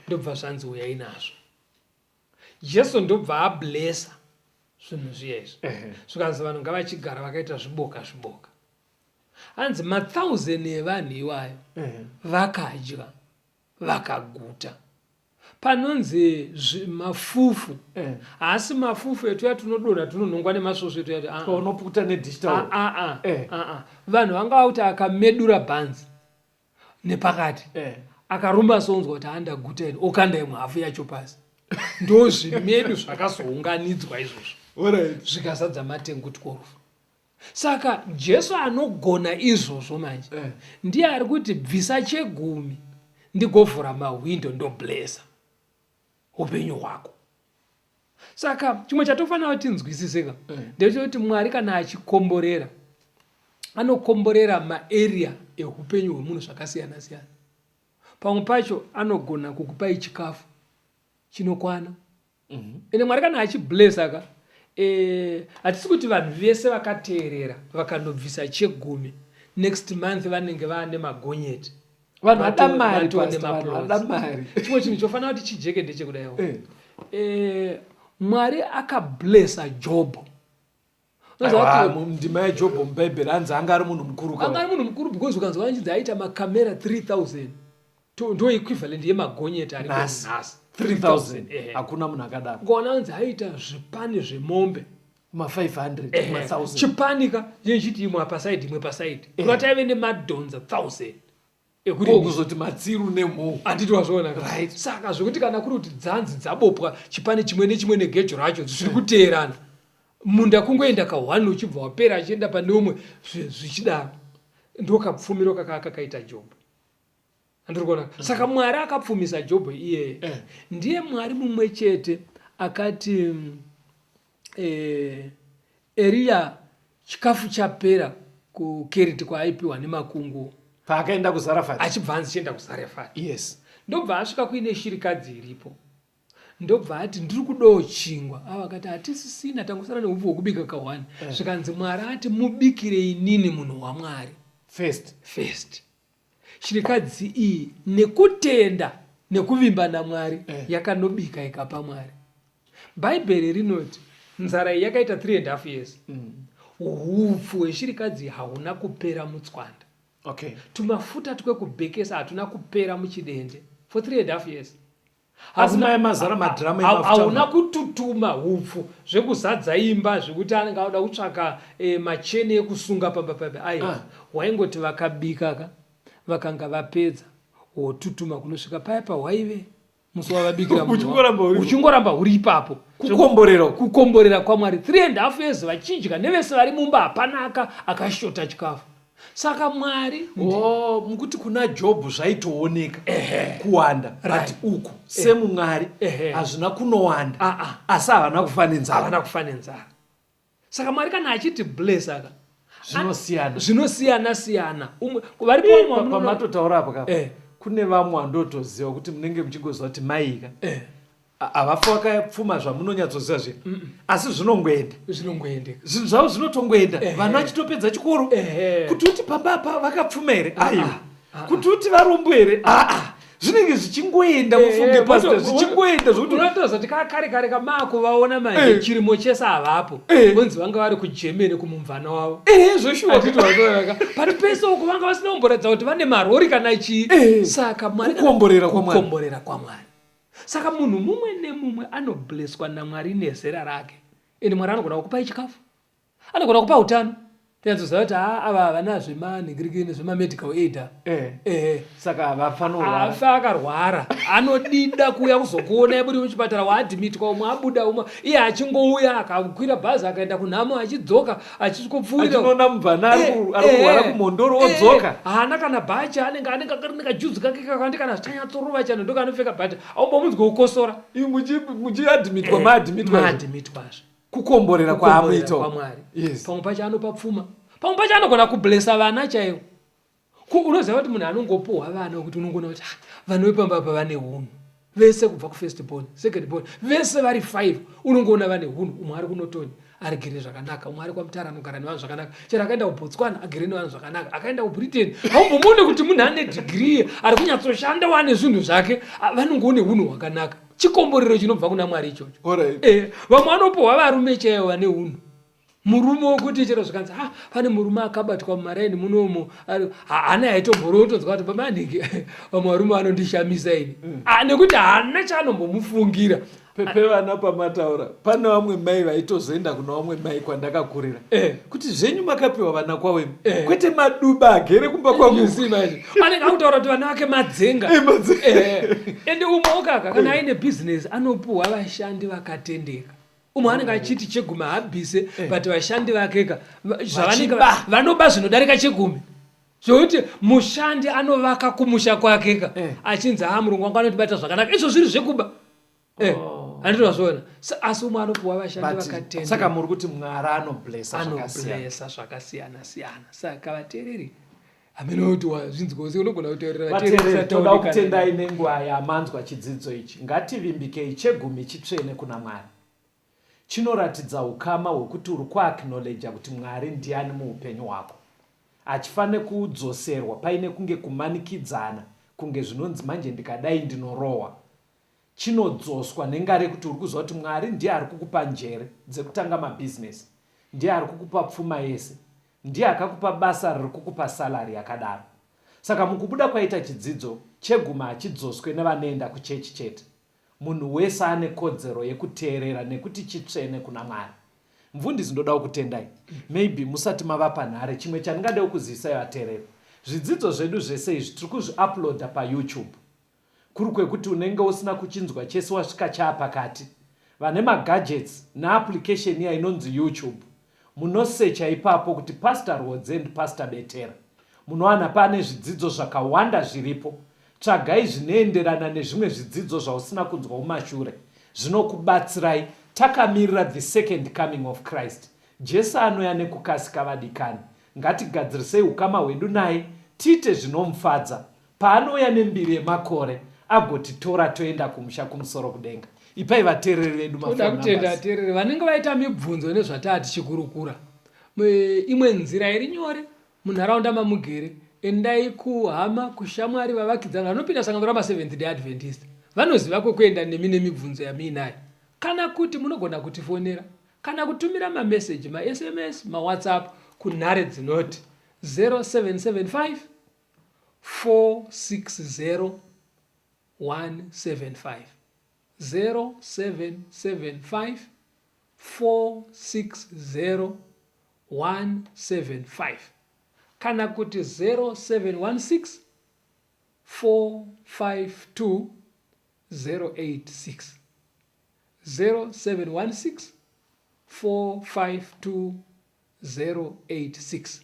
Speaker 2: Ndobva zvanzi uyai nazvo. Jesu ndobva ablessa zvinhu zviya izvi. Zvikanzi vanhu ngavachigara vakaita zviboka zviboka. Hanzi mathousand evanhu iwayo vakadya vakaguta. Panonzi mafufu haasi mafufu etuya tunodonha tunonhongwa nemasvosve etuya tu, ah, ah.
Speaker 3: Unopukuta nedigital.
Speaker 2: Ah, ah, ah, ah. Vanhu vanga vakuti akamedura bhanzi nepakati akarumba sonzwa kuti handaguta ini, okanda imwe hafu yacho pasi. Ndozvimedu zvakazounganidzwa izvozvo zvikazadza matengu 12. Saka Jesu anogona izvozvo manje. Ndiye ari kuti bvisa chegumi ndigovhura mahwindo ndoblessa upenyu hwako. Saka chimwe chatofanira kuti tinzwisise ka ndechekuti Mwari kana achikomborera anokomborera maarea ehupenyu hwemunhu zvakasiyana siyana. Pamwe pacho anogona kukupai chikafu chinokwana. Ende Mwari kana achiblessa ka hatisi kuti vanhu vese vakateerera vakanobvisa chegumi next month vanenge vaane magonyeti.
Speaker 3: Vanhu vada mari,
Speaker 2: Vatone
Speaker 3: Pastor, vanhu
Speaker 2: maplots.
Speaker 3: vada mari.
Speaker 2: Chimwe chinhu chofanira kuti chijeke ndechekudaiwo. Mwari akablessa Jobho.
Speaker 3: Aiwa, mundima yaJobho muBhaibheri hanzi anga ari munhu mukuru
Speaker 2: Anga ari munhu mukuru because ukanzwa vachinzi aita makamera 3000 ndo equivalent yemagonyeti ariko
Speaker 3: Nhasi.
Speaker 2: nhasi.
Speaker 3: 3000.
Speaker 2: Ehe.
Speaker 3: Hakuna munhu akadaro.
Speaker 2: Ukaona hanzi aita zvipani zvemombe.
Speaker 3: Ma 500, ma 1000.
Speaker 2: Chipanika chechiti imwe apa side imwe pa side. Kurati aive nemadhonza 1000.
Speaker 3: Ekuti kuzoti matsiru nemhou.
Speaker 2: Handiti wazviona ka? Saka zvekuti kana kuri kuti dzanzi dzabopwa chipani chimwe nechimwe negejo racho zviri kuteerana. Munda kungoenda ka one uchibva wapera achienda pane umwe zvichidaro. Ndokapfumiro kakaita Jobho. Handiri kuona? Saka Mwari akapfumisa Jobho iyeye. Ndiye Mwari mumwe chete akati Eria chikafu chapera kuKeriti kwaaipiwa nemakunguo.
Speaker 3: Paakaenda kuZarefati.
Speaker 2: Achibva anzi chienda kuZarefati.
Speaker 3: Yes.
Speaker 2: Ndobva asvika kuine shirikadzi iripo. Ndobva ati ndiri kudawo chingwa. Ava vakati hatisisina tangosara neupfu hwekubika kahwani. Zvikanzi Mwari ati mubikire inini munhu waMwari.
Speaker 3: First.
Speaker 2: First. Shirikadzi iyi nekutenda nekuvimba naMwari yakanobika ikapa Mwari. Bhaibheri rinoti nzara iyi yakaita 3.5 years. Hupfu hweshirikadzi hauna kupera mutswanda. Tumafuta twekubhekesa hatuna kupera muchidende for 3.5 years.
Speaker 3: Asi mai mazara madrama emafuta.
Speaker 2: Hauna kututuma hupfu zvekuzadza imba zvekuti anenge anoda kutsvaka macheni ekusunga pamba papi. Aiwa, waingoti vakabika ka vakanga vapedza wotutuma kunosvika paya pahwaive musi wavabikira munhu
Speaker 3: Uchingoramba uripo.
Speaker 2: Uchingoramba huri ipapo.
Speaker 3: Kukomborera.
Speaker 2: Kukomborera kwaMwari. 3.5 years vachidya nevese vari mumba hapana akashota chikafu. Saka Mwari
Speaker 3: Oh, mukuti kuna Job zvaitooneka kuwanda, but uku semuMwari hazvina kunowanda, asi havana kufa nenzara.
Speaker 2: Havana kufa nenzara. Saka Mwari kana achiti bless aka
Speaker 3: zvinosiyana.
Speaker 2: Zvinosiyana siyana. Umwe varipo vamwe vamunoona
Speaker 3: Pamatotaura apa ka, kune vamwe vandotoziva kuti munenge muchingoziva kuti maika. Havafi vakapfuma zvamunonyatsoziva zviya. Asi zvinongoenda.
Speaker 2: Zvinongoendeka.
Speaker 3: Zvinhu zvavo zvinotongoenda. Vana vachitopedza chikoro. Kuti uti pamba apa vakapfuma here? Aiwa. Kuti uti varombo here? Zvinenge zvichingoenda mufunge pastor, zvichingoenda zvokuti
Speaker 2: Unotoziva kuti kare kare kamakuvaona manje chirimo chese havapo. Vonzi vanga vari kuGermany kumumvana wavo.
Speaker 3: Zveshuwa.
Speaker 2: Hatiti wazoona ka. But pese uko vanga vasina kumboratidza kuti vane marori kana chii. Saka Mwari
Speaker 3: Kukomborera kwaMwari.
Speaker 2: Kukomborera kwaMwari. Saka munhu mumwe nemumwe anoblesswa naMwari nezera rake. Ende Mwari anogona kukupai chikafu. Anogona kupa utano. Tinozoziva kuti ava havana zvemanhingirikini zvemamedical aid ava.
Speaker 3: Saka havafanorwara.
Speaker 2: Afa akarwara. Anodida kuuya kuzokuona ibude muchipatara waadmitwa umwe abuda umwe. Iye achingouya akakwira bhazi akaenda kunhamo achidzoka achisvikopfuurira.
Speaker 3: Achinoona mubvana ari kurwara kumhondoro odzoka.
Speaker 2: Haana kana bhachi, anenge anenge akari nekajuzi kake kakandi kana zvichanyatorova chano ndokanopfeka bhachi. Aumbomunzwi kukosora.
Speaker 3: Imi muchiadmitwa, maadmitwa.
Speaker 2: Maadmitwazve.
Speaker 3: Kukomborera
Speaker 2: Kukomborera
Speaker 3: kwaamuita.
Speaker 2: kwaMwari.
Speaker 3: Yes.
Speaker 2: Pamwe pacho anopa pfuma. Pamwe pacho anogona kublessa vana chaivo. Unoziva kuti munhu anongopuhwa vana wekuti unongoona kuti ah, vana vepamba apa vane hunhu vese kubva kufirst born, second born, vese vari 5 unongoona vane hunhu. Umwe ari kunotoni arigere zvakanaka, umwe ari kwamutara anogara nevanhu zvakanaka, chero akaenda kuBotswana agere nevanhu zvakanaka, akaenda kuBritain haumbomuone kuti munhu ane dhigiri ari kunyatsoshanda wane zvinhu zvake, vanongoone hunhu hwakanaka. Chikomborero chinobva kuna Mwari ichocho. Vamwe vanopuhwa varume chaivo vane hunhu, murume wekuti chero zvikanzi ha pane murume akabatwa mumaraini munomu, haana yaitomborotonzwa kuti baba anenge vamwe varume vanondishamisa ini. Nekuti haana chaanombomufungira.
Speaker 3: Pevana pamataura pane vamwe mai vaitozoenda kuna vamwe mai kwandakakurira kuti zvenyu makapiwa vana kwawemi kwete maduba agere kumba kwangu.
Speaker 2: Manje anenge akutaura kuti vana vake madzenga. Ende umwe ukaka kana aine bhizinesi anopuhwa vashandi vakatendeka. Umwe anenge achiti chegumi haabvise, but vashandi vakeka zvavanenge
Speaker 3: Vachiba.
Speaker 2: vanoba zvinodarika chegumi, zvokuti mushandi anovaka kumusha kwakeka achinzi ha murungu wangu anotibata zvakanaka, izvo zviri zvekuba. Handiti wazviona? Asi umwe anopuwa vashandi vakatendeka.
Speaker 3: Saka muri kuti Mwari anoblessa zvakasiyana.
Speaker 2: Anoblessa zvakasiyana siyana. Saka vateereri, hameno kuti wazvinzwa sei, unogona kutaurira
Speaker 3: vateereri
Speaker 2: vateereri
Speaker 3: toda
Speaker 2: tisataonekana.
Speaker 3: Kutendai nenguva yamanzwa chidzidzo ichi. Ngativimbikei, chegumi chitsvene kuna Mwari. Chinoratidza ukama hwekuti uri kuacknowledja kuti Mwari ndiani muupenyu hwako. Hachifanire kudzoserwa paine kunge kumanikidzana kunge zvinonzi manje ndikadai ndinorohwa. Chinodzoswa nengari yekuti uri kuziva kuti Mwari ndiye ari kukupa njere dzekutanga mabhizinesi, ndiye ari kukupa pfuma yese, ndiye akakupa basa riri kukupa salary yakadaro. Saka mukubuda kwaita chidzidzo, chegumi hachidzoswe nevanoenda kuchechi chete. Munhu wese ane kodzero yekuteerera nekuti chitsvene kuna Mwari. Mufundisi, ndodawo kutendai. Maybe musati mavapa nhare, chimwe chandingadewo kuzivisai vateereri. Zvidzidzo zvedu zvese izvi tiri kuzviuploada paYouTube. Kuri kwekuti unenge usina kuchinzwa chese wasvika chaapakati. Vane magadgets neapplication iya inonzi YouTube, munosecha ipapo kuti Pastor Rwodzi and Pastor Betera. Munowana pane zvidzidzo zvakawanda zviripo. Tsvagai zvinoenderana nezvimwe zvidzidzo zvausina kunzwa mumashure. Zvinokubatsirai takamirira the second coming of Christ. Jesu anouya nekukasika vadikani. Ngatigadzirisei ukama hwedu naye tiite zvinomufadza. Paanouya nembiri yemakore agotitora toenda kumusha kumusoro kudenga. Ipai vateereri vedu
Speaker 2: Toda
Speaker 3: maphone
Speaker 2: kutenda
Speaker 3: numbers.
Speaker 2: Vateereri vanenge vaita mibvunzo nezvataa tichikurukura. Imwe nzira iri nyore, munharaunda mamugere, endai kuhama, kushamwari, vavakidzani vanopinda sangano ramaSeventh Day Adventist. Vanoziva kwekuenda nemi nemibvunzo yamuinayo. Kana kuti munogona kutifonera kana kutumira mameseji, maSMS, maWhatsApp kunhare dzinoti 0775 460 175, 0775 460 175 kana kuti 0716 452 086, 0716 452 086.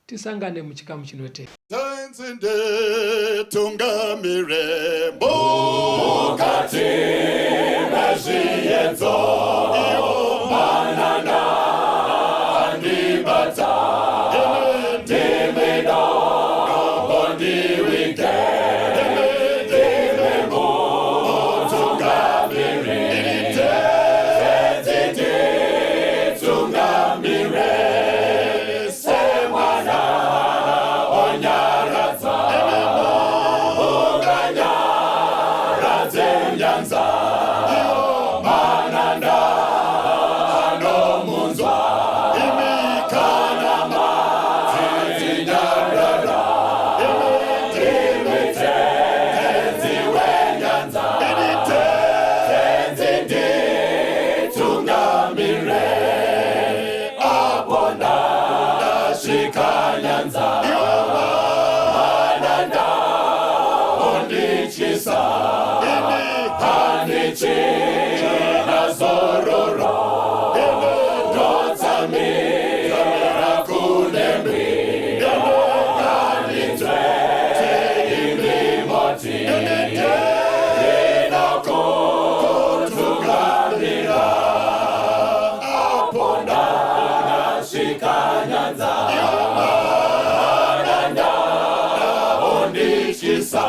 Speaker 2: Tisangane muchikamu chinotevera.
Speaker 1: Tenzi nditungamire mukati mezviyedzo, manana andibata, ndimi dombo ndiwige, ndimi mutungamiri. Tenzi nditungamire semwana onyaradza, unganyaradze nyanza, mananda anomunzwa, kana madzinyarara, ndimi Tenzi wenyanza. Tenzi nditungamire apo ndasvika nyanza, mananda ondichisa, handichauya. Isa.